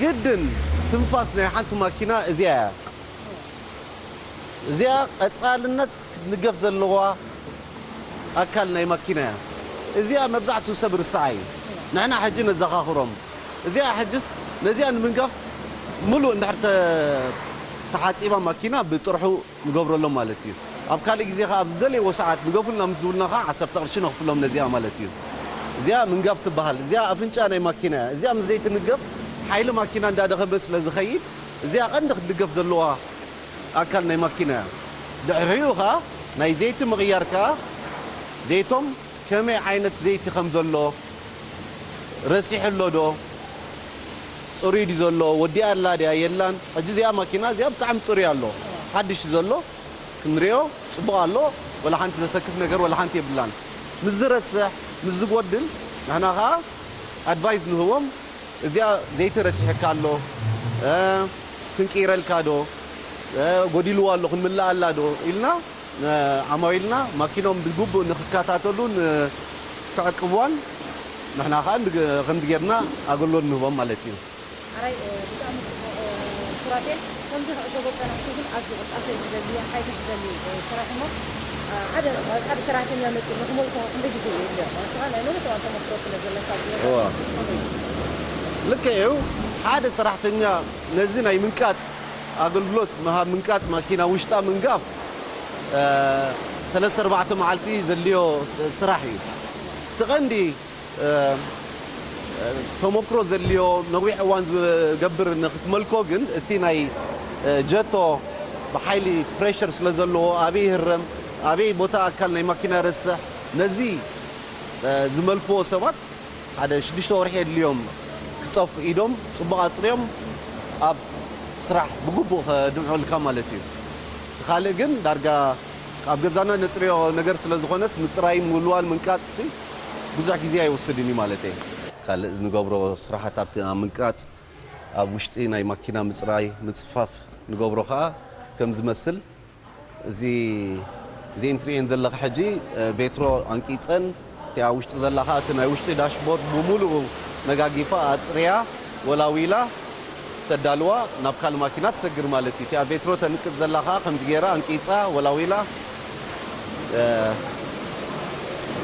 ግድን ትንፋስ ናይ ሓንቲ ማኪና እዚኣ እያ። እዚኣ ቀጻልነት ክትንገፍ ዘለዋ ኣካል ናይ ማኪና እያ። እዚኣ መብዛሕትኡ ሰብ ርስዓ እዩ። ንሕና ሕጂ ነዘኻኽሮም። እዚኣ ሕጅስ ነዚኣ ንምንጋፍ ሙሉእ እንድሕር ተ- ተሓጺባ ማኪና ብጥርሑ ንገብረሎም ማለት እዩ። ኣብ ካልእ ግዜ ከኣ ኣብ ዝደለይዎ ሰዓት ንገፉልና ምስ ዝብሉና ከኣ ዓሰርተ ቅርሺ ነኽፍሎም ነዚኣ ማለት እዩ። እዚኣ ምንጋፍ ትበሃል። እዚኣ ኣፍንጫ ናይ ማኪና እያ። እዚኣ ምስ ዘይትንገፍ ሓይሊ ማኪና እንዳደኸመ ስለ ዝኸይድ እዚኣ ቀንዲ ክትድገፍ ዘለዋ ኣካል ናይ ማኪና እያ። ድሕሪኡ ከኣ ናይ ዘይቲ ምቕያር ከኣ ዘይቶም ከመይ ዓይነት ዘይቲ ከም ዘሎ ረሲሑ ኣሎ ዶ? ጽሩይ ድዩ ዘሎ? ወዲኣ ኣላ ድያ የላን? ሕጂ እዚኣ ማኪና እዚኣ ብጣዕሚ ጽሩይ ኣሎ። ሓድሽ እዩ ዘሎ። ክንሪኦ ጽቡቕ ኣሎ። ወላ ሓንቲ ዘሰክፍ ነገር ወላ ሓንቲ የብላን። ምስ ዝረስሕ፣ ምስ ዝጎድል ንሕና ከኣ ኣድቫይስ ንህቦም። እዚኣ ዘይቲ ረሲሕካ ኣሎ፣ እ፣ ክንቅይረልካ ዶ፣ እ፣ ጎዲልዋ ኣሎ፣ ክንምልኣላ ዶ ኢልና፣ እ፣ ዓማዊልና ማኪኖም ብግቡእ ንክከታተሉን፣ እ፣ ክዕቅብዋን ንሕና ከኣ ንግ-፣ ከምዚ ጌርና ኣገልግሎት ንህቦም ማለት እዩ። ኣራይ፣ እ፣ ብጣዕሚ ጽቡቕ፣ እ፣ ሱራፌል። ከምዚ ክዕዘቦ ዝጸናሕኩ ግን ኣዝዩ ቅልጣፈ ዝደሊ፣ ሓይሊ ዝደሊ፣ እ፣ ስራሕ እሞ፣ እ፣ ሓደ፣ ሓደ ሰራሕተኛ መጺኡ ንኽመልኮ ክንደይ ግዜ እዩ የድልዮ? ንስኻ ናይ ነዊሕ እዋን ተመክሮ ስለ ዘለካ ኣብዚ ነገር እዋ። ከመይ እዩ? ልክዕ እዩ። ሓደ ሰራሕተኛ ነዚ ናይ ምንቃጽ ኣገልግሎት ምሃብ፣ ምንቃጽ ማኪና ውሽጣ ምንጋፍ፣ እ፣ ሰለስተ ኣርባዕተ መዓልቲ ዘድልዮ ስራሕ እዩ። እቲ ቀንዲ እ፣ እ፣ ተመክሮ ዘድልዮ ነዊሕ እዋን ዝገብር ንክትመልኮ ግን እቲ ናይ፣ እ፣ ጀቶ ብሓይሊ ፕሬሸር ስለ ዘለዎ ኣበይ ይህረም፣ ኣበይ ቦታ ኣካል ናይ ማኪና ይረስሕ፣ ነዚ፣ እ፣ ዝመልክዎ ሰባት ሓደ ሽዱሽተ ወርሒ የድልዮም ክጸፉ ኢዶም ጽቡቕ ኣጽርዮም ኣብ ስራሕ ብግቡእ ከድምዑልካ ማለት እዩ። እቲ ካልእ ግን ዳርጋ ኣብ ገዛና ነጽርዮ ነገር ስለ ዝኾነስ ምጽራይ ምውልዋል ምንቃጽሲ ብዙሕ ግዜ ኣይወስድን እዩ ማለተይ። ካልእ ንገብሮ ስራሓት ኣብቲ ኣብ ምንቃጽ፣ ኣብ ውሽጢ ናይ ማኪና ምጽራይ፣ ምጽፋፍ ንገብሮ ከኣ ከም ዝመስል እዚ፣ እዚኤን ትርእየን ዘለኻ ሕጂ፣ እ፣ ቬትሮ ኣንቂጸን፣ እቲ ኣብ ውሽጢ ዘላ ከኣ እቲ ናይ ውሽጢ ዳሽቦርድ ብምሉኡ ነጋጊፋ ኣጽርያ ወላዊላ ተዳልዋ ናብ ካልእ ማኪና ትሰግር ማለት እዩ። እቲ ኣብ ቬትሮ ተንቅጽ ዘላ ከኣ ከምዚ ገይራ ኣንቂጻ ወላዊላ፣ እ፣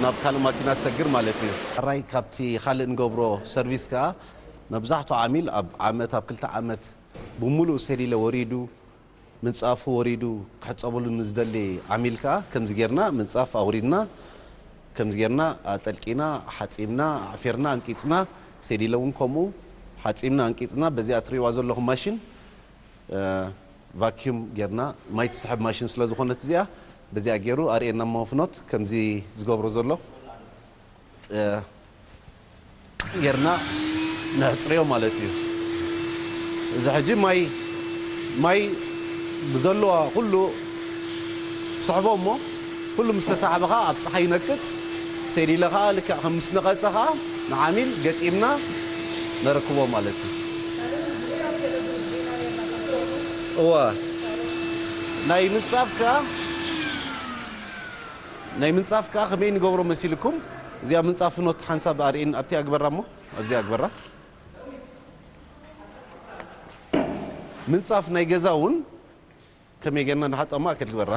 ናብ ካልእ ማኪና ትሰግር ማለት እዩ። ሕራይ ካብቲ ካልእ ንገብሮ ሰርቪስ ከኣ መብዛሕትኡ ዓሚል ኣብ ዓመት፣ ኣብ ክልተ ዓመት ብምሉኡ ሰሊለ ወሪዱ፣ ምንጻፉ ወሪዱ ክሕጸበሉ ንዝደሊ ዓሚል ከኣ ከምዚ ጌርና ምንጻፍ ኣውሪድና፣ ከምዚ ጌርና ኣጠልቂና፣ ሓጺብና፣ ኣዕፊርና፣ ኣንቂጽና፣ ሰሊለ እውን ከምኡ ሓጺብና፣ ኣንቂጽና፣ በዚኣ ትርእይዋ ዘለኹም ማሽን፣ እ፣ ቫክዩም ጌርና፣ ማይ ትስሕብ ማሽን ስለ ዝኾነት እዚኣ፣ በዚኣ ጌሩ ኣርእየና እሞ ፍኖት ከምዚ ዝገብሮ ዘሎ። እ፣ ጌርና ነሕጽርዮ ማለት እዩ። እዚ ሕጂ ማይ፣ ማይ ብዘለዋ ኩሉ ስሕቦ እሞ፣ ኩሉ ምስ ተሳሕበ ኸኣ ኣብ ጸሓይ ይነቅጽ። ሰሊለ ኸኣ ልክዕ ከም ምስ ነቐጸ ኸኣ ንዓሚል ገጢምና ነረክቦ ማለት እዩ። እወ፣ ናይ ምንጻፍ ከኣ ናይ ምንጻፍ ከኣ ከመይ ንገብሮ መሲልኩም? እዚኣ ምንጻፍ ፍኖት ሓንሳብ ኣርእን ኣብቲ ኣግበራ እሞ፣ ኣብዚኣ ኣግበራ። ምንጻፍ ናይ ገዛ እውን ከመይ ጌርና ንሓጣ ማእከል ግበራ።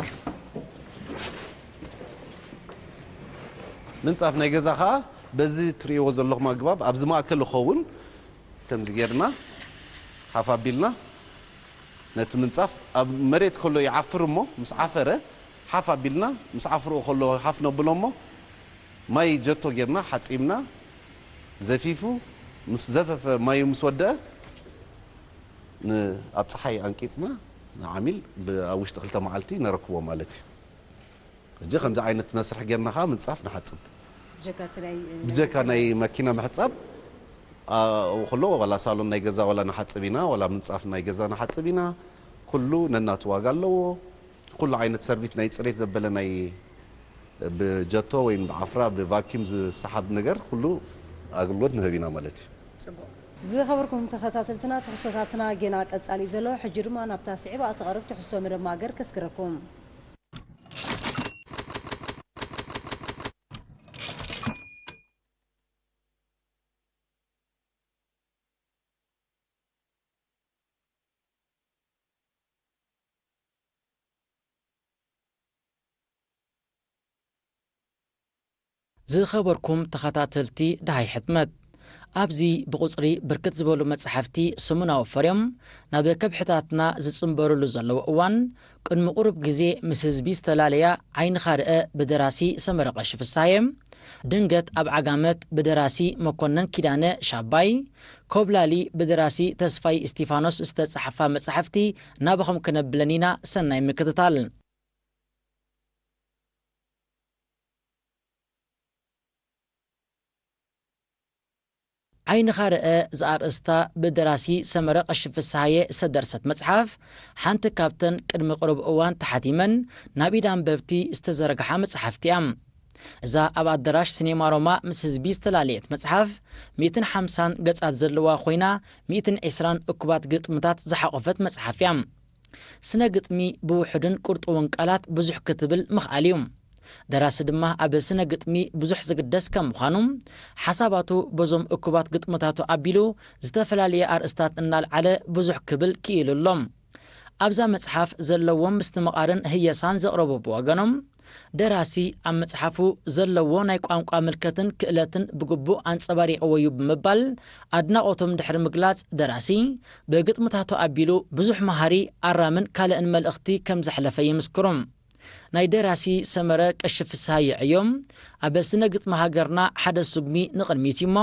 ምንጻፍ ናይ ገዛ ከኣ በዚ ትርእይዎ ዘለኹም ኣግባብ ኣብዚ ማእከል ይኸውን። ከምዚ ጌርና ሓፍ ኣቢልና ነቲ ምንጻፍ ኣብ መሬት ከሎ ይዓፍር እሞ፣ ምስ ዓፈረ ሓፍ ኣቢልና፣ ምስ ዓፍርኡ ከሎ ሓፍ ነብሎ እሞ፣ ማይ ጀቶ ጌርና ሓጺብና፣ ዘፊፉ፣ ምስ ዘፈፈ ማዩ ምስ ወደአ፣ ን-፣ ኣብ ጸሓይ ኣንቂጽና ንዓሚል ብ-፣ ኣብ ውሽጢ ክልተ መዓልቲ ነረክቦ ማለት እዩ። ሕጂ ከምዚ ዓይነት መስርሕ ጌርና ኸዓ ምንጻፍ ንሓጽብ። ብጀካ እቲ ናይ፣ ብጀካ ናይ መኪና ምሕጻብ፣ ኣብኡ ከሎ ዋላ ሳሎን ናይ ገዛ ዋላ ንሓጽብ ኢና፣ ዋላ ምንጻፍ ናይ ገዛ ንሓጽብ ኢና። ኩሉ ነናቱ ዋጋ ኣለዎ። ኩሉ ዓይነት ሰርቪስ ናይ ጽሬት ዘበለ ናይ ብጀቶ ወይም ብዓፍራ ብቫኪዩም ዝሰሓብ ነገር ኩሉ ኣገልግሎት ንህብ ኢና ማለት እዩ። ጽቡቕ። ዝኸበርኩም ተኸታተልትና፣ ትሕዝቶታትና ጌና ቀጻሊ እዩ ዘሎ። ሕጂ ድማ ናብታ ስዒባ እትቐርብ ትሕዝቶ መደብ ማገር ከስግረኩም። ዝኸበርኩም ተኸታተልቲ ደሃይ ሕትመት፣ ኣብዚ ብቑጽሪ ብርክት ዝበሉ መጻሕፍቲ ሰሙናዊ ፈርዮም ናብ ከብሕታትና ዝጽንበሩሉ ዘለዉ እዋን፣ ቅድሚ ቁሩብ ግዜ ምስ ህዝቢ ዝተላለያ ዓይንኻ ርአ ብደራሲ ሰመረ ቀሺ ፍስሃየ፣ ድንገት ኣብ ዓጋመት ብደራሲ መኮነን ኪዳነ ሻባይ፣ ኮብላሊ ብደራሲ ተስፋይ እስቲፋኖስ ዝተጻሕፋ መጻሕፍቲ ናባኹም ከነብለን ኢና። ሰናይ ምክትታል። ዓይንኻ ርአ ዝኣርእስታ ብደራሲ ሰመረ ቀሺ ፍስሃየ ዝተደርሰት መጽሓፍ፣ ሓንቲ ካብተን ቅድሚ ቅሩብ እዋን ተሓቲመን ናብ ኢድ ኣንበብቲ ዝተዘርግሓ መጽሓፍቲ እያ። እዛ ኣብ ኣዳራሽ ሲኔማ ሮማ ምስ ህዝቢ ዝተላለየት መጽሓፍ፣ ሚእትን ሓምሳን ገጻት ዘለዋ ኮይና፣ ሚእትን ዕስራን እኩባት ግጥምታት ዝሓቖፈት መጽሓፍ እያ። ስነ ግጥሚ ብውሑድን ቁርጡውን ቃላት ብዙሕ ክትብል ምኽኣል እዩ። ደራሲ ድማ ኣብ ስነ ግጥሚ ብዙሕ ዝግደስ ከም ምዃኑ፣ ሓሳባቱ በዞም እኩባት ግጥምታቱ ኣቢሉ ዝተፈላለየ ኣርእስታት እናልዓለ ብዙሕ ክብል ክኢሉ ኣሎ። ኣብዛ መጽሓፍ ዘለዎም ምስትምቓርን ህየሳን ዘቕረቡ ብወገኖም፣ ደራሲ ኣብ መጽሓፉ ዘለዎ ናይ ቋንቋ ምልከትን ክእለትን ብግቡእ ኣንጸባሪቕዎ እዩ ብምባል ኣድናቖቶም ድሕሪ ምግላጽ፣ ደራሲ ብግጥምታቱ ኣቢሉ ብዙሕ መሃሪ፣ ኣራምን ካልእን መልእኽቲ ከም ዘሕለፈ ይምስክሩ። ናይ ደራሲ ሰመረ ቀሺ ፍስሃየ ዕዮ ኣብ ስነ ግጥሚ ሃገርና ሓደ ስጉሚ ንቕድሚት እዩ እሞ፣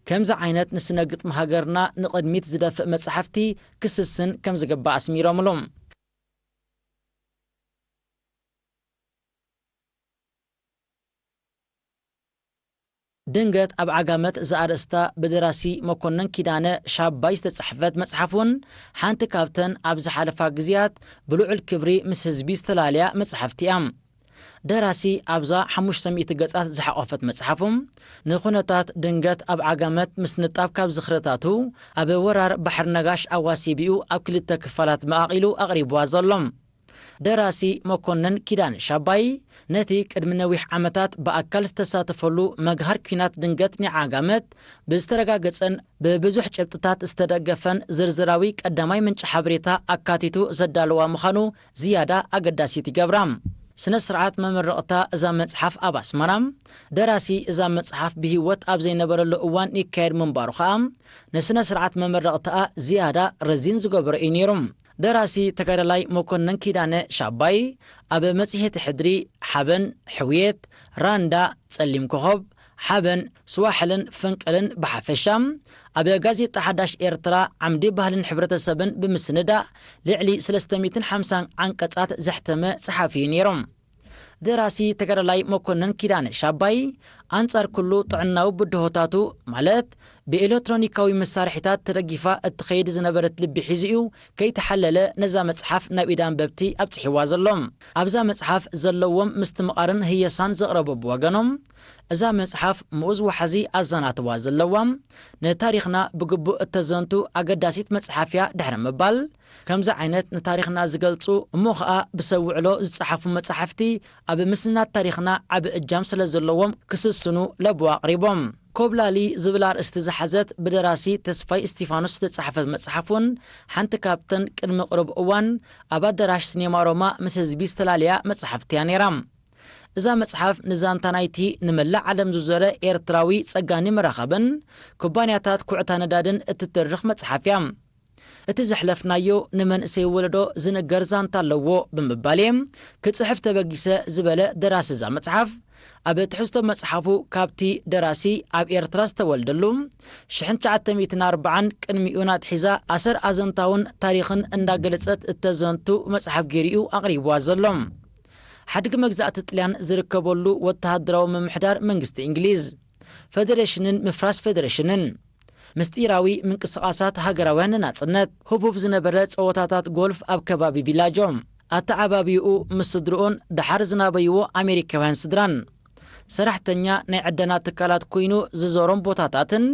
ከምዚ ዓይነት ንስነ ግጥሚ ሃገርና ንቕድሚት ዝደፍእ መጻሕፍቲ ክስስን ከም ዝግባእ ኣስሚሮምሉ። ድንገት ኣብ ዓጋመት ዘኣርእስታ ብደራሲ መኮነን ኪዳነ ሻባይ ዝተጻሕፈት መጽሓፍ እውን ሓንቲ ካብተን ኣብ ዝሓለፋ ግዜያት ብልዑል ክብሪ ምስ ህዝቢ ዝተላለያ መጽሓፍቲ እያ። ደራሲ ኣብዛ ሓሙሽተ ሚእቲ ገጻት ዝሓቖፈት መጽሓፉ፣ ንኹነታት ድንገት ኣብ ዓጋመት ምስንጣብ ካብ ዝኽርታቱ፣ ኣብ ወራር ባሕሪ ነጋሽ ኣዋሲቢኡ ኣብ ክልተ ክፋላት መቓቒሉ ኣቕሪብዋ ዘሎ። ደራሲ መኮነን ኪዳነ ሻባይ፣ ነቲ ቅድሚ ነዊሕ ዓመታት ብኣካል ዝተሳተፈሉ መግሃር ኲናት ድንገት ንዓጋመት ብዝተረጋገጸን ብብዙሕ ጭብጥታት ዝተደገፈን ዝርዝራዊ ቀዳማይ ምንጪ ሓበሬታ ኣካቲቱ ዘዳለዋ ምዃኑ ዝያዳ ኣገዳሲት ይገብራ። ስነ ስርዓት መመረቕታ እዛ መጽሓፍ ኣብ ኣስመራ፣ ደራሲ እዛ መጽሓፍ ብህይወት ኣብ ዘይነበረሉ እዋን ይካየድ ምንባሩ ከኣ፣ ንስነ ስርዓት መመረቕታኣ ዝያዳ ረዚን ዝገበሮ እዩ ነይሩ። ደራሲ ተጋዳላይ መኮነን ኪዳነ ሻባይ፣ ኣብ መጽሔት ሕድሪ፣ ሓበን፣ ሕውየት፣ ራንዳ፣ ጸሊም ኮኾብ፣ ሓበን፣ ስዋሕልን ፍንቅልን ብሓፈሻ፣ ኣብ ጋዜጣ ሓዳሽ ኤርትራ ዓምዲ ባህልን ሕብረተሰብን ብምስንዳእ ልዕሊ ሰለስተ ሚእትን ሓምሳን ዓንቀጻት ዘሕተመ ጸሓፊ እዩ ነይሩ። ደራሲ ተጋዳላይ መኮነን ኪዳነ ሻባይ፣ ኣንጻር ኩሉ ጥዕናዊ ብድሆታቱ፣ ማለት ብኤሌክትሮኒካዊ መሳርሒታት ተደጊፋ እትኸይድ ዝነበረት ልቢ ሒዙ እዩ ከይተሓለለ ነዛ መጽሓፍ ናብ ኢድ ኣንበብቲ ኣብጺሕዋ ዘሎ። ኣብዛ መጽሓፍ ዘለዎም ምስትምቓርን ህየሳን ዘቕረቡ ብወገኖም፣ እዛ መጽሓፍ ምኡዝ ዋሕዚ ኣዛናትዋ ዘለዋ፣ ንታሪኽና ብግቡእ እተዘንቱ ኣገዳሲት መጽሓፍ እያ ድሕሪ ምባል፣ ከምዚ ዓይነት ንታሪኽና ዝገልጹ እሞ ኸኣ ብሰብ ውዕሎ ዝጸሓፉ መጻሕፍቲ ኣብ ምስናድ ታሪኽና ዓቢ እጃም ስለ ዘለዎም ክስስኑ ለበዋ ኣቕሪቦም። ኮብላሊ ዝብል ኣርእስቲ ዝሓዘት ብደራሲ ተስፋይ እስቲፋኖስ ዝተጻሕፈት መጽሓፍ እውን ሓንቲ ካብተን ቅድሚ ቅሩብ እዋን ኣብ ኣዳራሽ ሲኔማ ሮማ ምስ ህዝቢ ዝተላለያ መጻሕፍቲ እያ ነይራ። እዛ መጽሓፍ ንዛንታ ናይቲ ንመላእ ዓለም ዝዞረ ኤርትራዊ ጸጋኒ መራኸብን ኩባንያታት ኩዕታ ነዳድን እትትርኽ መጽሓፍ እያ። እቲ ዘሕለፍናዮ ንመንእሰይ ወለዶ ዝንገር ዛንታ ኣለዎ ብምባል እየ ክጽሕፍ ተበጊሰ ዝበለ ደራሲ እዛ መጽሓፍ፣ ኣብ ትሕዝቶ መጽሓፉ፣ ካብቲ ደራሲ ኣብ ኤርትራ ዝተወልደሉ ሽሕን ትሽዓተ ሚእትን ኣርባዓን ቅድሚኡን ኣትሒዛ ኣሰር ኣዘንታውን ታሪኽን እንዳገለጸት እተዘንቱ መጽሓፍ ገይሩ እዩ ኣቕሪብዋ ዘሎ። ሓድጊ መግዛእቲ ጥልያን ዝርከበሉ ወተሃደራዊ ምምሕዳር መንግስቲ እንግሊዝ፣ ፈደሬሽንን ምፍራስ ፈደሬሽንን፣ ምስጢራዊ ምንቅስቓሳት ሃገራውያን ንናጽነት፣ ህቡብ ዝነበረ ጸወታታት ጎልፍ ኣብ ከባቢ ቪላጆ፣ ኣተዓባብይኡ ምስ ስድርኡን ደሓር ዝናበይዎ ኣሜሪካውያን ስድራን፣ ሰራሕተኛ ናይ ዕደና ትካላት ኮይኑ ዝዞሮም ቦታታትን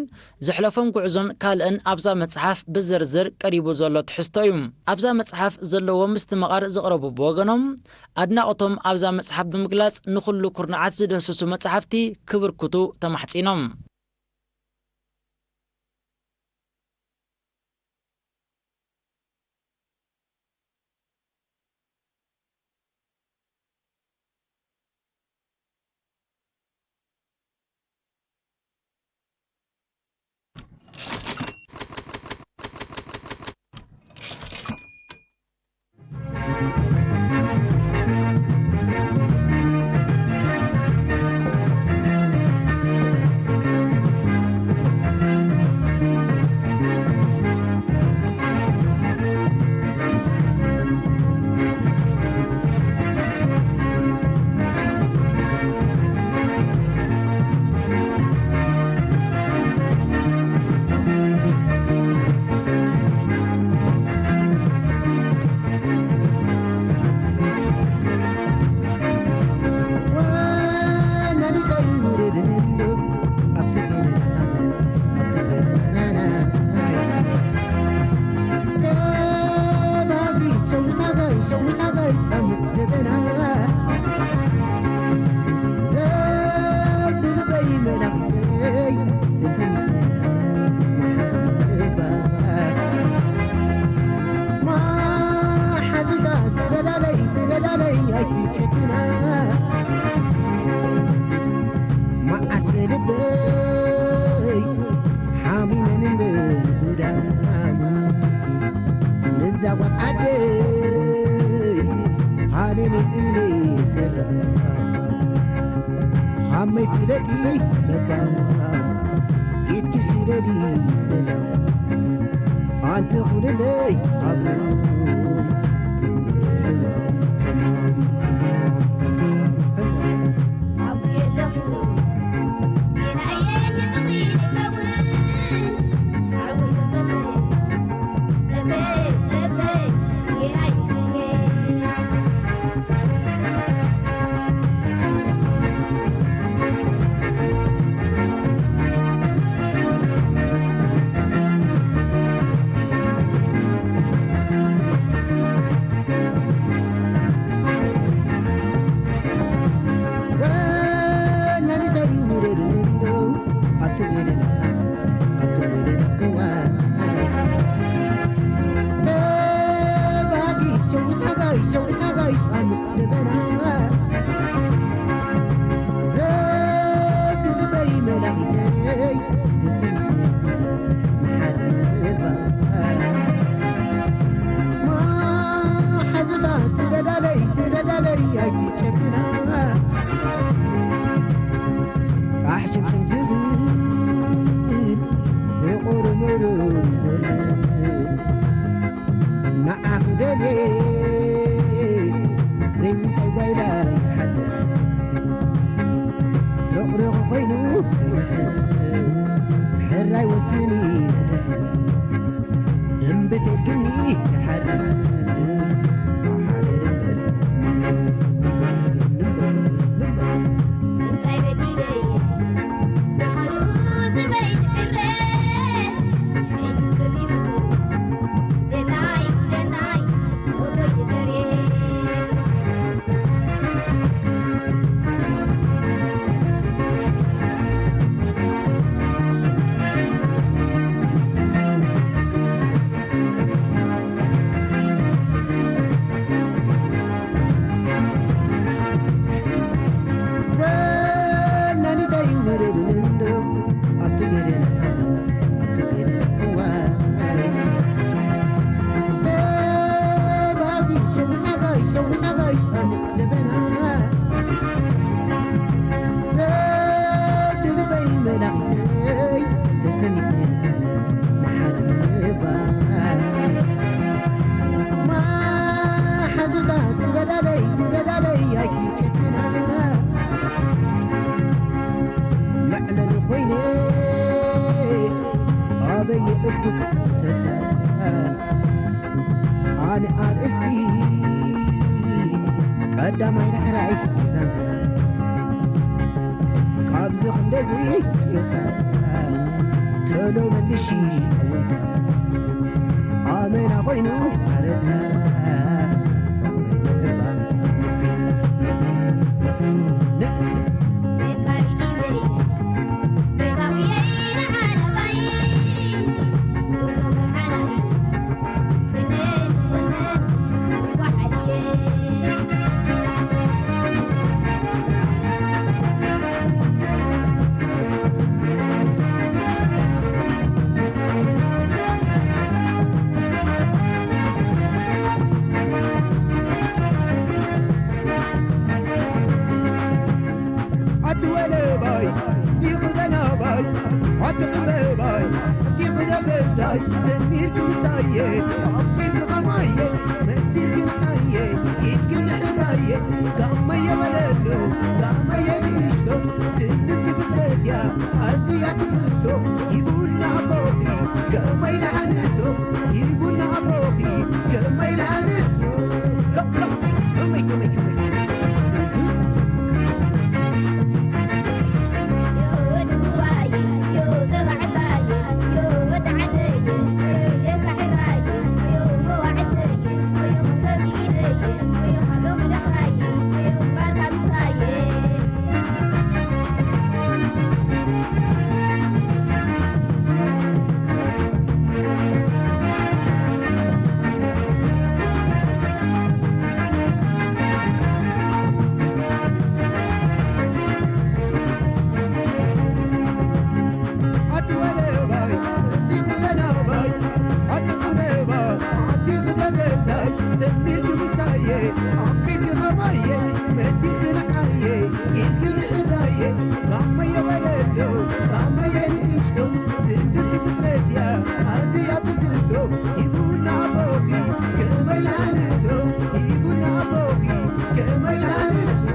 ዘሕለፎም ጉዕዞን ካልእን ኣብዛ መጽሓፍ ብዝርዝር ቀሪቡ ዘሎ ትሕዝቶ እዩ። ኣብዛ መጽሓፍ ዘለዎ ምስትምቓር ዘቕረቡ ብወገኖም፣ ኣድናቖቶም ኣብዛ መጽሓፍ ብምግላጽ፣ ንኹሉ ኩርናዓት ዝድህስሱ መጽሓፍቲ ክብርክቱ ተማሕጺኖም። እኩብ ሰተ ኣነ ኣርእስቲ ቀዳማይ ዳሕራይ ዛንታ ካብዚ ክንደዚ ዝገባ ቶሎ መልሺ ኣወንታ ኣመና ኮይኑ ኣረድታ ኣቲ ወለባይ፣ ይኽደናባይ፣ ኣቲ ዕምበባይ፣ ይኽደ ገዛይ፣ ሰሚርኪ ምሳየ፣ ኣፍቂርኪ ኸማየ፣ መሲልኪ ንዓየ፣ ኢድኪ ንሕራየ፣ ጋመየ በለሎ፣ ጋመየ ንእሽቶ፣ ስልምቲ ፍጥረትያ፣ ኣዝያ ትምቶ፣ ይቡና ኣቦኺ፣ ከመይ ደሓንቶ፣ ይቡና ኣቦኺ፣ ከመይ ደሓንቶ። ከ-፣ ከ-፣ ከመይ፣ ከመይ፣ ከመይ? ኣቲ ወለባይ፣ እቲ ወለባይ፣ ኣቲ ዕምበባ፣ ኣቲ ክደገሳይ፣ ሰሚርኪ ምሳየ፣ ኣፍቂርኪ ኸማየ፣ መሲልኪ ንዓየ፣ ኢልኪ ንእራየ፣ ጋመየ በለሎ፣ ጋመየ ንእሽቶ፣ ስልቲ ፍጥረትያ፣ ኣዝያ ትፍቶ፣ ይቡና ኣቦኺ፣ ከመይ ልኣልቶ፣ ይቡና ኣቦኺ፣ ከመይ ልኣልቶ።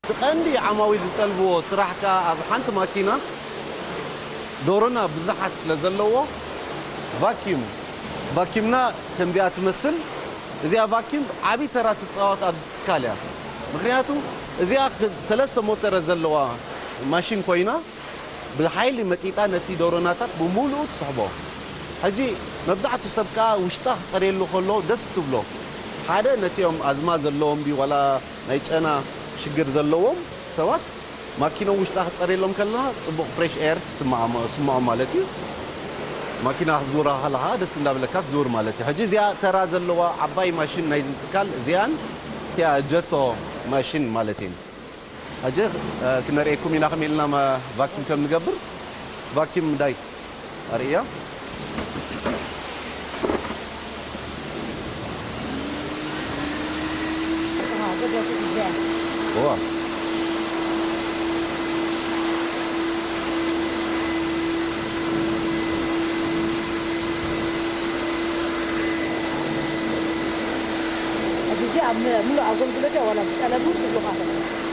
ብቐንዲ ዓማዊል ዝጠልብዎ ስራሕ ከኣ ኣብ ሓንቲ ማኪና ዶሮና ብዙሓት ስለ ዘለዎ ቫክዩም፣ ቫክዩምና ከምዚኣ ትመስል። እዚኣ ቫክዩም ዓቢ ተራ ትጻወት ኣብዚ ትካል እያ። ምኽንያቱ እዚኣ ክ-፣ ሰለስተ ሞተረ ዘለዋ ማሽን ኮይና ብሓይሊ መጢጣ ነቲ ዶሮናታት ብምሉኡ ትስሕቦ። ሕጂ መብዛሕትኡ ሰብ ከኣ ውሽጣ ክጸርየሉ ከሎ ደስ ትብሎ። ሓደ ነቲኦም ኣዝማ ዘለዎም ድዩ ዋላ ናይ ጨና ሽግር ዘለዎም ሰባት ማኪኖም ውሽጣ ክትጸርየሎም ከለኻ ጽቡቕ ፍሬሽ ኤር ትስምዖም፣ ትስምዖም ማለት እዩ። ማኪና ክትዝውራ ከለኻ ደስ እንዳበለካ ትዝውር ማለት እዩ። ሕጂ እዚኣ ተራ ዘለዋ ዓባይ ማሽን ናይዚ ትካል እዚኣን እቲኣ ጀቶ ማሽን ማለት እየን። ሕጂ፣ እ፣ ክነርእየኩም ኢና ከመይ ኢልና መ-፣ ቫኪዩም ከም ንገብር። ቫኪዩም ዳይ ኣርእያ። እዋ። ሕጂ ኣብ ም-፣ ምሉእ ኣገልግሎት እያ ዋላ ብጠለብ እውን ትብሉኻ?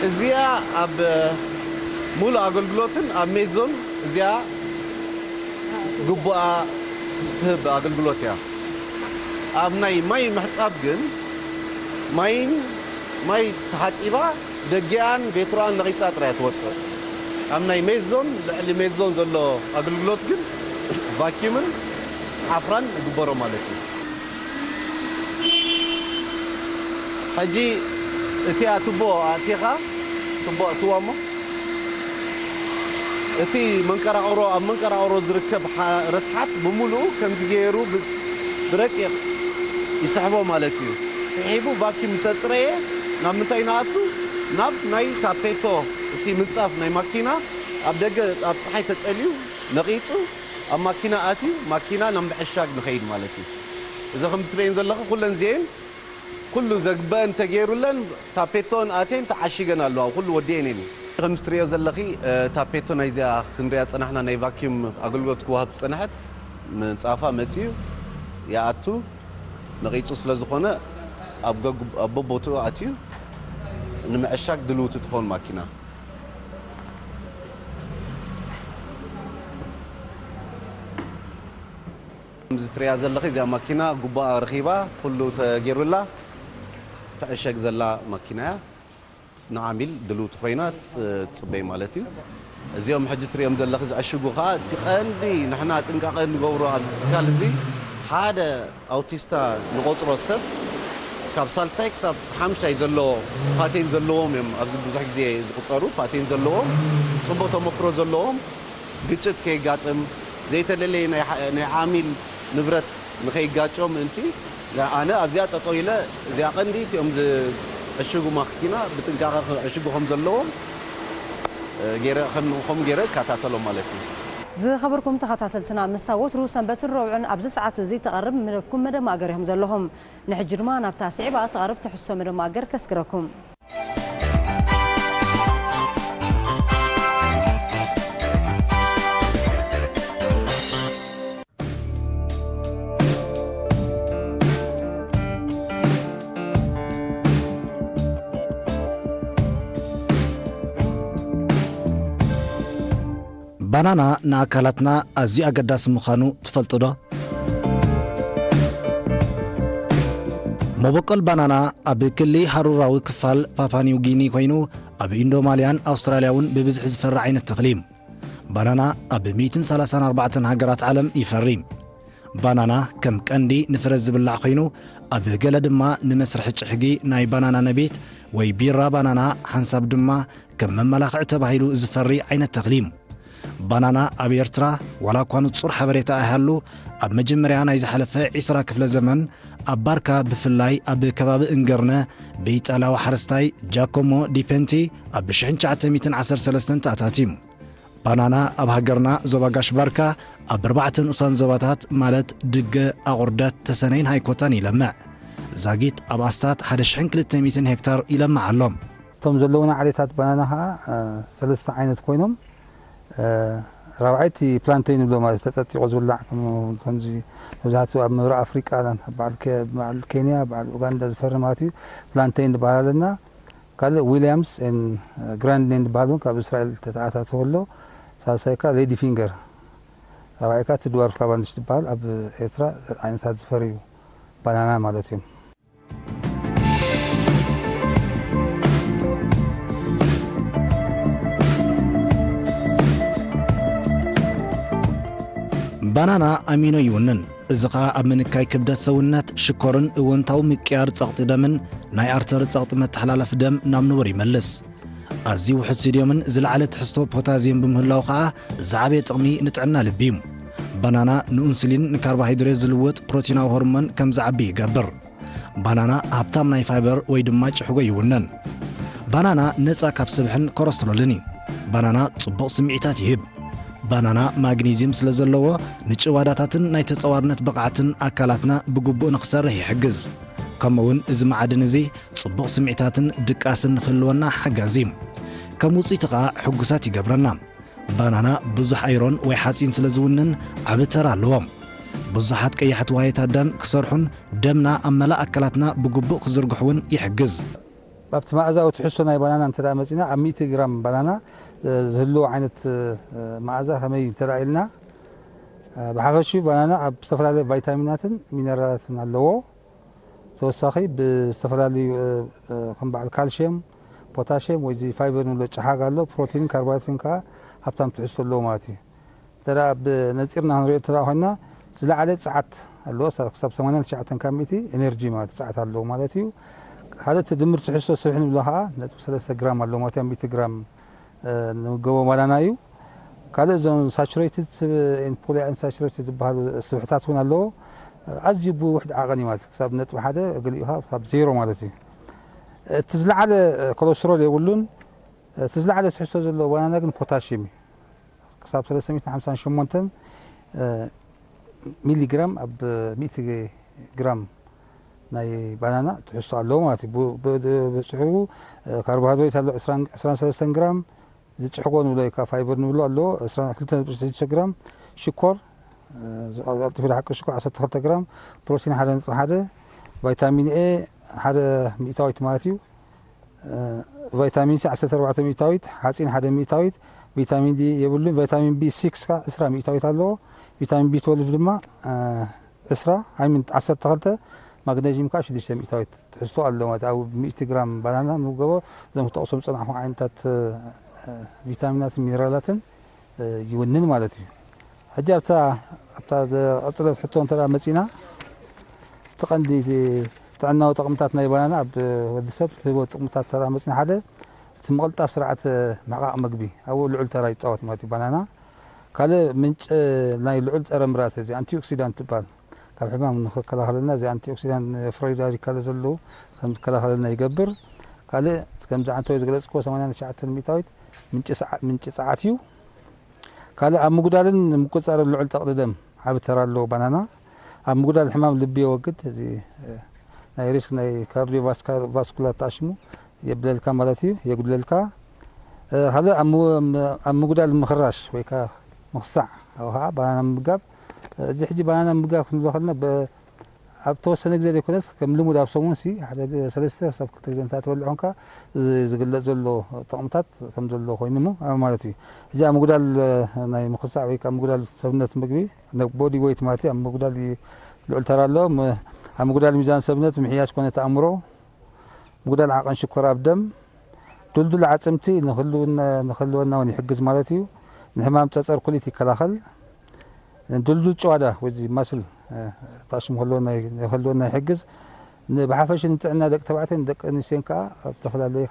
እዚኣ ኣብ ሙሉእ ኣገልግሎትን ኣብ ሜዞን እዚኣ ግቡኣ ትህብ ኣገልግሎት እያ። ኣብ ናይ ማይ ምሕጻብ ግን ማይን ማይ ተሓጺባ ደጊኣን ቬትሮኣን ነቒጻ ጥራይ ትወጽእ። ኣብ ናይ ሜዞን ልዕሊ ሜዞን ዘሎ ኣገልግሎት ግን ቫኪዩምን ዓፍራን ይግበሮ ማለት እዩ። ሕጂ እቲኣ ቱቦ ኣእቲኻ ቱቦ ኣእትዋ እሞ እቲ መንቀራቕሮ ኣብ መንቀራቕሮ ዝርከብ ረስሓት ብምሉኡ ከምዚ ገይሩ ብረቂቕ ይስሕቦ ማለት እዩ። ስሒቡ ቫኪዩም ምስ ኣጽረየ ናብ ምንታይ ንኣቱ? ናብ ናይ ታፔቶ እቲ ምንጻፍ ናይ ማኪና ኣብ ደገ ኣብ ጸሓይ ተጸልዩ ነቒጹ ኣብ ማኪና ኣትዩ ማኪና ናብ ምዕሻግ ንኸይድ ማለት እዩ። እዚ ከምዚ ትርእየን ዘለኺ ኩለን እዚኤን ኩሉ ዘግበአን ተገይሩለን ታፔቶን ኣቴን ተዓሺገን ኣለዋ። ኩሉ ወዲኤን እየን። ከምዚ ትርእዮ ዘለኺ ታፔቶ ናይዚኣ ክንሪኣ ጸናሕና ናይ ቫኪዩም ኣገልግሎት ክወሃብ ዝጸንሐት ምንጻፋ መጺኡ ይኣቱ ነቒጹ ስለ ዝኾነ ኣብ በቦትኡ ኣትዩ ንምዕሻግ ድልውቲ ትኾን ማኪና። ከምዚ ትሪኣ ዘለኺ እዚኣ ማኪና ጉባኣ ረኺባ ኩሉ ተገይሩላ ትዕሸግ ዘላ ማኪና እያ። ንዓሚል ድልውቲ ኮይና ትጽበይ ማለት እዩ። እዚኦም ሕጂ ትሪኦም ዘለኺ ዝዕሽጉ ከዓ እቲ ቀንዲ ንሕና ጥንቃቐ ንገብሮ ኣብዚ ትካል እዚ ሓደ ኣውቲስታ ንቆጽሮ ሰብ ካብ ሳልሳይ ክሳብ ሓምሻይ ዘሎ ፓቴን ዘለዎም እዮም ኣብዚ ብዙሕ ግዜ ዝቁጸሩ ፓቴን ዘለዎም ጽቡቅ ተመክሮ ዘለዎም ግጭት ከይጋጥም ዘይተደለየ ናይ ዓሚል ንብረት ንኸይጋጮ ምእንቲ ኣነ ኣብዚኣ ጠጠው ኢለ እዚኣ ቀንዲ እቲኦም ዝዕሽጉ ማኪና ብጥንቃቐ ክዕሽጉ ከም ዘለዎም ገይረ ከም ከምኡ ገይረ እከታተሎም ማለት እዩ። ዝኸበርኩም ተኸታተልትና ምስታ ወትሩ ሰንበትን ረቡዕን ኣብዚ ሰዓት እዚ ትቐርብ መደብኩም መደብ ማእገር ኢኹም ዘለኹም። ንሕጂ ድማ ናብታ ስዒባ እትቐርብ ትሕዝቶ መደብ ማእገር ከስግረኩም። ባናና ንኣካላትና ኣዝዩ ኣገዳሲ ምዃኑ ትፈልጡ ዶ? መበቆል ባናና ኣብ ክሊ ሃሩራዊ ክፋል ፓፓ ኒው ጊኒ ኮይኑ፣ ኣብ ኢንዶማልያን ኣውስትራልያ እውን ብብዝሒ ዝፈሪ ዓይነት ተኽሊ እዩ። ባናና ኣብ ሚእትን ሰላሳን ኣርባዕተን ሃገራት ዓለም ይፈሪ። ባናና ከም ቀንዲ ንፍረ ዝብላዕ ኮይኑ፣ ኣብ ገለ ድማ ንመስርሒ ጭሕጊ ናይ ባናና ነቤት ወይ ቢራ ባናና፣ ሓንሳብ ድማ ከም መመላኽዒ ተባሂሉ ዝፈሪ ዓይነት ተኽሊ እዩ። ባናና ኣብ ኤርትራ፣ ዋላ እኳ ንጹር ሓበሬታ ኣይሃሉ፣ ኣብ መጀመርያ ናይ ዝሓለፈ ዒስራ ክፍለ ዘመን ኣብ ባርካ፣ ብፍላይ ኣብ ከባቢ እንገርነ፣ ብኢጣልያዊ ሓረስታይ ጃኮሞ ዲፔንቲ ኣብ ሽሕን ትሽዓተ ሚእትን ዓሰርተ ሰለስተን ተኣታትዩ። ባናና ኣብ ሃገርና ዞባ ጋሽ ባርካ ኣብ ኣርባዕተ ንኡሳን ዞባታት ማለት ድገ፣ ኣቑርደት፣ ተሰነይን ሃይኮታን ይለምዕ። ዛጊት ኣብ ኣስታት ሓደ ሽሕን ክልተ ሚእትን ሄክታር ይለምዕ ኣሎ። እቶም ዘለዉና ዓሌታት ባናና ኸዓ፣ እ፣ ሰለስተ ዓይነት ኮይኖም፣ እ፣ ራብዓይቲ ፕላንተይን ንብሎ ማለት ተጠጢቑ ዝብላዕ፣ ከም-፣ ከምዚ መብዛሕትኡ ኣብ ምብራቕ ኣፍሪቃ፣ በዓል ኬ-፣ በዓል ኬንያ፣ በዓል ኡጋንዳ ዝፈሪ ማለት እዩ። ፕላንተይን ዝበሃል ኣለና። ካልእ ዊልያምስ ኤን ግራንድኔን ዝበሃል እውን ካብ እስራኤል ተተኣታተወ ኣሎ። ሳልሳይ ከኣ ሌዲ ፊንገር። ራብዓይ ከኣ እቲ ድዋርፍ ካቫንዲሽ ዝበሃል ኣብ ኤርትራ ዓይነታት ዝፈርዩ ባናና ማለት እዮም። ባናና ኣሚኖ ይውንን። እዚ ኸኣ ኣብ ምንካይ ክብደት ሰውነት፣ ሽኮርን እወንታዊ ምቅያር ጸቕጢ ደምን ናይ ኣርተሪ ጸቕጢ መተሓላለፊ ደም ናብ ንቡር ይመልስ። ኣዝዩ ውሑድ ሶድየምን ዝለዓለ ትሕዝቶ ፖታዝየም ብምህላዉ ኸኣ ዝዓበየ ጥቕሚ ንጥዕና ልቢ እዩ። ባናና ንኡንስሊን ንካርቦሃይድሬት ዝልውጥ ፕሮቲናዊ ሆርሞን ከም ዝዓቢ ይገብር። ባናና ሃብታም ናይ ፋይበር ወይ ድማ ጭሕጎ ይውንን። ባናና ነጻ ካብ ስብሕን ኮረስትሮልን እዩ። ባናና ጽቡቕ ስምዒታት ይህብ። ባናና ማግኒዝየም ስለ ዘለዎ ንጭዋዳታትን ናይ ተጸዋርነት ብቕዓትን ኣካላትና ብግቡእ ንኽሰርሕ ይሕግዝ። ከምኡውን እዚ መዓድን እዚ ጽቡቕ ስምዒታትን ድቃስን ንኽህልወና ሓጋዚ እዩ። ከም ውጽኢቱ ኸኣ ሕጉሳት ይገብረና። ባናና ብዙሕ ኣይሮን ወይ ሓጺን ስለ ዝውንን ዓቢ ተራ ኣለዎ። ብዙሓት ቀያሕቲ ዋህዮታት ደም ክሰርሑን ደምና ኣብ መላእ ኣካላትና ብግቡእ ክዝርግሑ እውን ይሕግዝ። ኣብቲ መኣዛዊ ትሕዝቶ ናይ ባናና እንተ ደኣ መጺና፣ ኣብ ሚእቲ ግራም ባናና ዝህልዎ ዓይነት መኣዛ ከመይ እንተ ደኣ ኢልና፣ ብሓፈሽኡ ባናና ኣብ ዝተፈላለዩ ቫይታሚናትን ሚነራላትን ኣለዎ። ተወሳኺ ብዝተፈላለዩ ከም በዓል ካልሽየም፣ ፖታሽየም ወይ እዚ ፋይበር ንብሎ ጨሓግ ኣሎ፣ ፕሮቲንን ካርቦሃይድሬትን ከኣ ሃብታም ትሕዝቶ ኣለዎ ማለት እዩ። ተራ ብነጺርና ክንሪኦ እንተ ኮይና፣ ዝለዓለ ጸዓት ኣለዎ። ክሳብ ሰማንያን ትሽዓተን ካብ ሚእቲ ኤነርጂ ማለት ጸዓት ኣለዎ ማለት እዩ። ሓደ እቲ ድምር ትሕዝቶ ስብሒ ንብሎ ከዓ ነጥቢ ሰለስተ ግራም ኣለዎ ማለት እዩ። ሚእቲ ግራም ንምገቦ ባናና እዩ። ካልእ እዞም ሳቹሬትድ ፖሊ ኣንሳቹሬትድ ዝበሃሉ ስብሕታት እውን ኣለዎ። ኣዝዩ ብውሕድ ዓቐን እዩ ማለት እዩ። ክሳብ ነጥቢ ሓደ ገሊኡ ከዓ ካብ ዜሮ ማለት እዩ። እቲ ዝለዓለ ኮለስትሮል የብሉን። እቲ ዝለዓለ ትሕዝቶ ዘለዎ ባናና ግን ፖታሽየም እዩ። ክሳብ ሰለስተ ሚእትን ሓምሳን ሸሞንተን ሚሊግራም ኣብ ሚእቲ ግራም ናይ ባናና ትሕዝቶ ኣለዎ ማለት እዩ። ብድሕሪኡ ካርቦሃይድሬት ኣሎ ዕስራን ሰለስተን ግራም፣ ዝጭሕጎ ንብሎ ወይ ከዓ ፋይበር ንብሎ ኣለዎ ዕስራን ክልተ ነጥቢ ሽዱሽተ ግራም፣ ሽኮር ቀልጢፉ ዝሓቅር ሽኮር ዓሰርተ ክልተ ግራም፣ ፕሮቲን ሓደ ነጥቢ ሓደ፣ ቫይታሚን ኤ ሓደ ሚእታዊት ማለት እዩ። ቫይታሚን ሲ ዓሰርተ ኣርባዕተ ሚእታዊት፣ ሓፂን ሓደ ሚእታዊት፣ ቪታሚን ዲ የብሉን። ቫይታሚን ቢ ሲክስ ከዓ ዕስራ ሚእታዊት ኣለዎ። ቪታሚን ቢ ትወልቭ ድማ ዕስራ ኣይምን ዓሰርተ ክልተ፣ ማግነዥም ከዓ ሽዱሽተ ሚእታዊት ትሕዝቶ ኣለዎ ማለት ኣብ ሚእቲ ግራም ባናና ንምገቦ እዞም ክጠቕሶም ዝፀናሕኹ ዓይነታት ቪታሚናትን ሚነራላትን ይውንን ማለት እዩ። ሕጂ ኣብታ ኣብታ ዝቐፅለት ሕቶ እንተ መፂና፣ እቲ ቀንዲ ጥዕናዊ ጥቕምታት ናይ ባናና ኣብ ወዲ ሰብ ዝህቦ ጥቕምታት ተራ መፅና ሓደ እቲ ምቕልጣፍ ስርዓት ምሕቃቕ መግቢ ኣብኡ ልዑል ተራ ይፃወት ማለት እዩ። ባናና ካልእ ምንጭ ናይ ልዑል ፀረ ምራት እዚ ኣንቲኦክሲዳንት ትበሃል ካብ ሕማም ንክከላኸለልና እዚ ኣንቲኦክሲዳንት ፍሪ ራዲካል ዘለዉ ከም ዝከላኸለልና ይገብር። ካልእ ከምዚ ዓንተወይ ዝገለፅክዎ ሰማንያን ትሽዓተን ሚእታዊት ምንጪ ሰዓ- ምንጪ ፀዓት እዩ። ካልእ ኣብ ምጉዳልን ምቁፅፃርን ልዑል ጠቕሊ ደም ዓቢ ተራ ኣለዎ ባናና። ኣብ ምጉዳል ሕማም ልቢ የወግድ። እዚ ናይ ሪስክ ናይ ካርዲዮቫስኩላር ተኣሽሙ የብለልካ ማለት እዩ፣ የጉድለልካ። ካልእ ኣብ ምጉዳል ምኽራሽ ወይ ከዓ ምኽሳዕ ኣብኡ ከዓ ባናና ምምጋብ። እዚ ሕጂ ባናና ምምጋብ ክንብሎ ከለና ኣብ ተወሰነ ግዜ ዘይኮነስ ከም ልሙድ ኣብ ሰሙን ሲ ሓደ ሰለስተ ክሳብ ክልተ ግዜ እንተ ትበልዕ ኮንካ ዝግለጽ ዘሎ ጥቕምታት ከም ዘሎ ኮይኑ ማለት እዩ። ሕጂ ኣብ ምጉዳል ናይ ምኽሳዕ ወይ ከዓ ምጉዳል ሰብነት ምግቢ ቦዲ ወይት ማለት እዩ ኣብ ምጉዳል ልዑል ተራ ኣሎ። ኣብ ምጉዳል ሚዛን ሰብነት፣ ምሕያሽ ኮነ ተኣምሮ፣ ምጉዳል ዓቐን ሽኮር ኣብ ደም፣ ድልዱል ዓጽምቲ ንክህልወና እውን ይሕግዝ ማለት እዩ። ንሕማም ጸጸር ኩሊት ይከላኸል። ድልዱል ጭዋዳ ወይ ማስል ታሽም ክህልወና ይሕግዝ። ብሓፈሽ ንጥዕና ደቂ ተባዕትዮን ደቂ ኣንስትዮን ከዓ ኣብ ተፈላለየ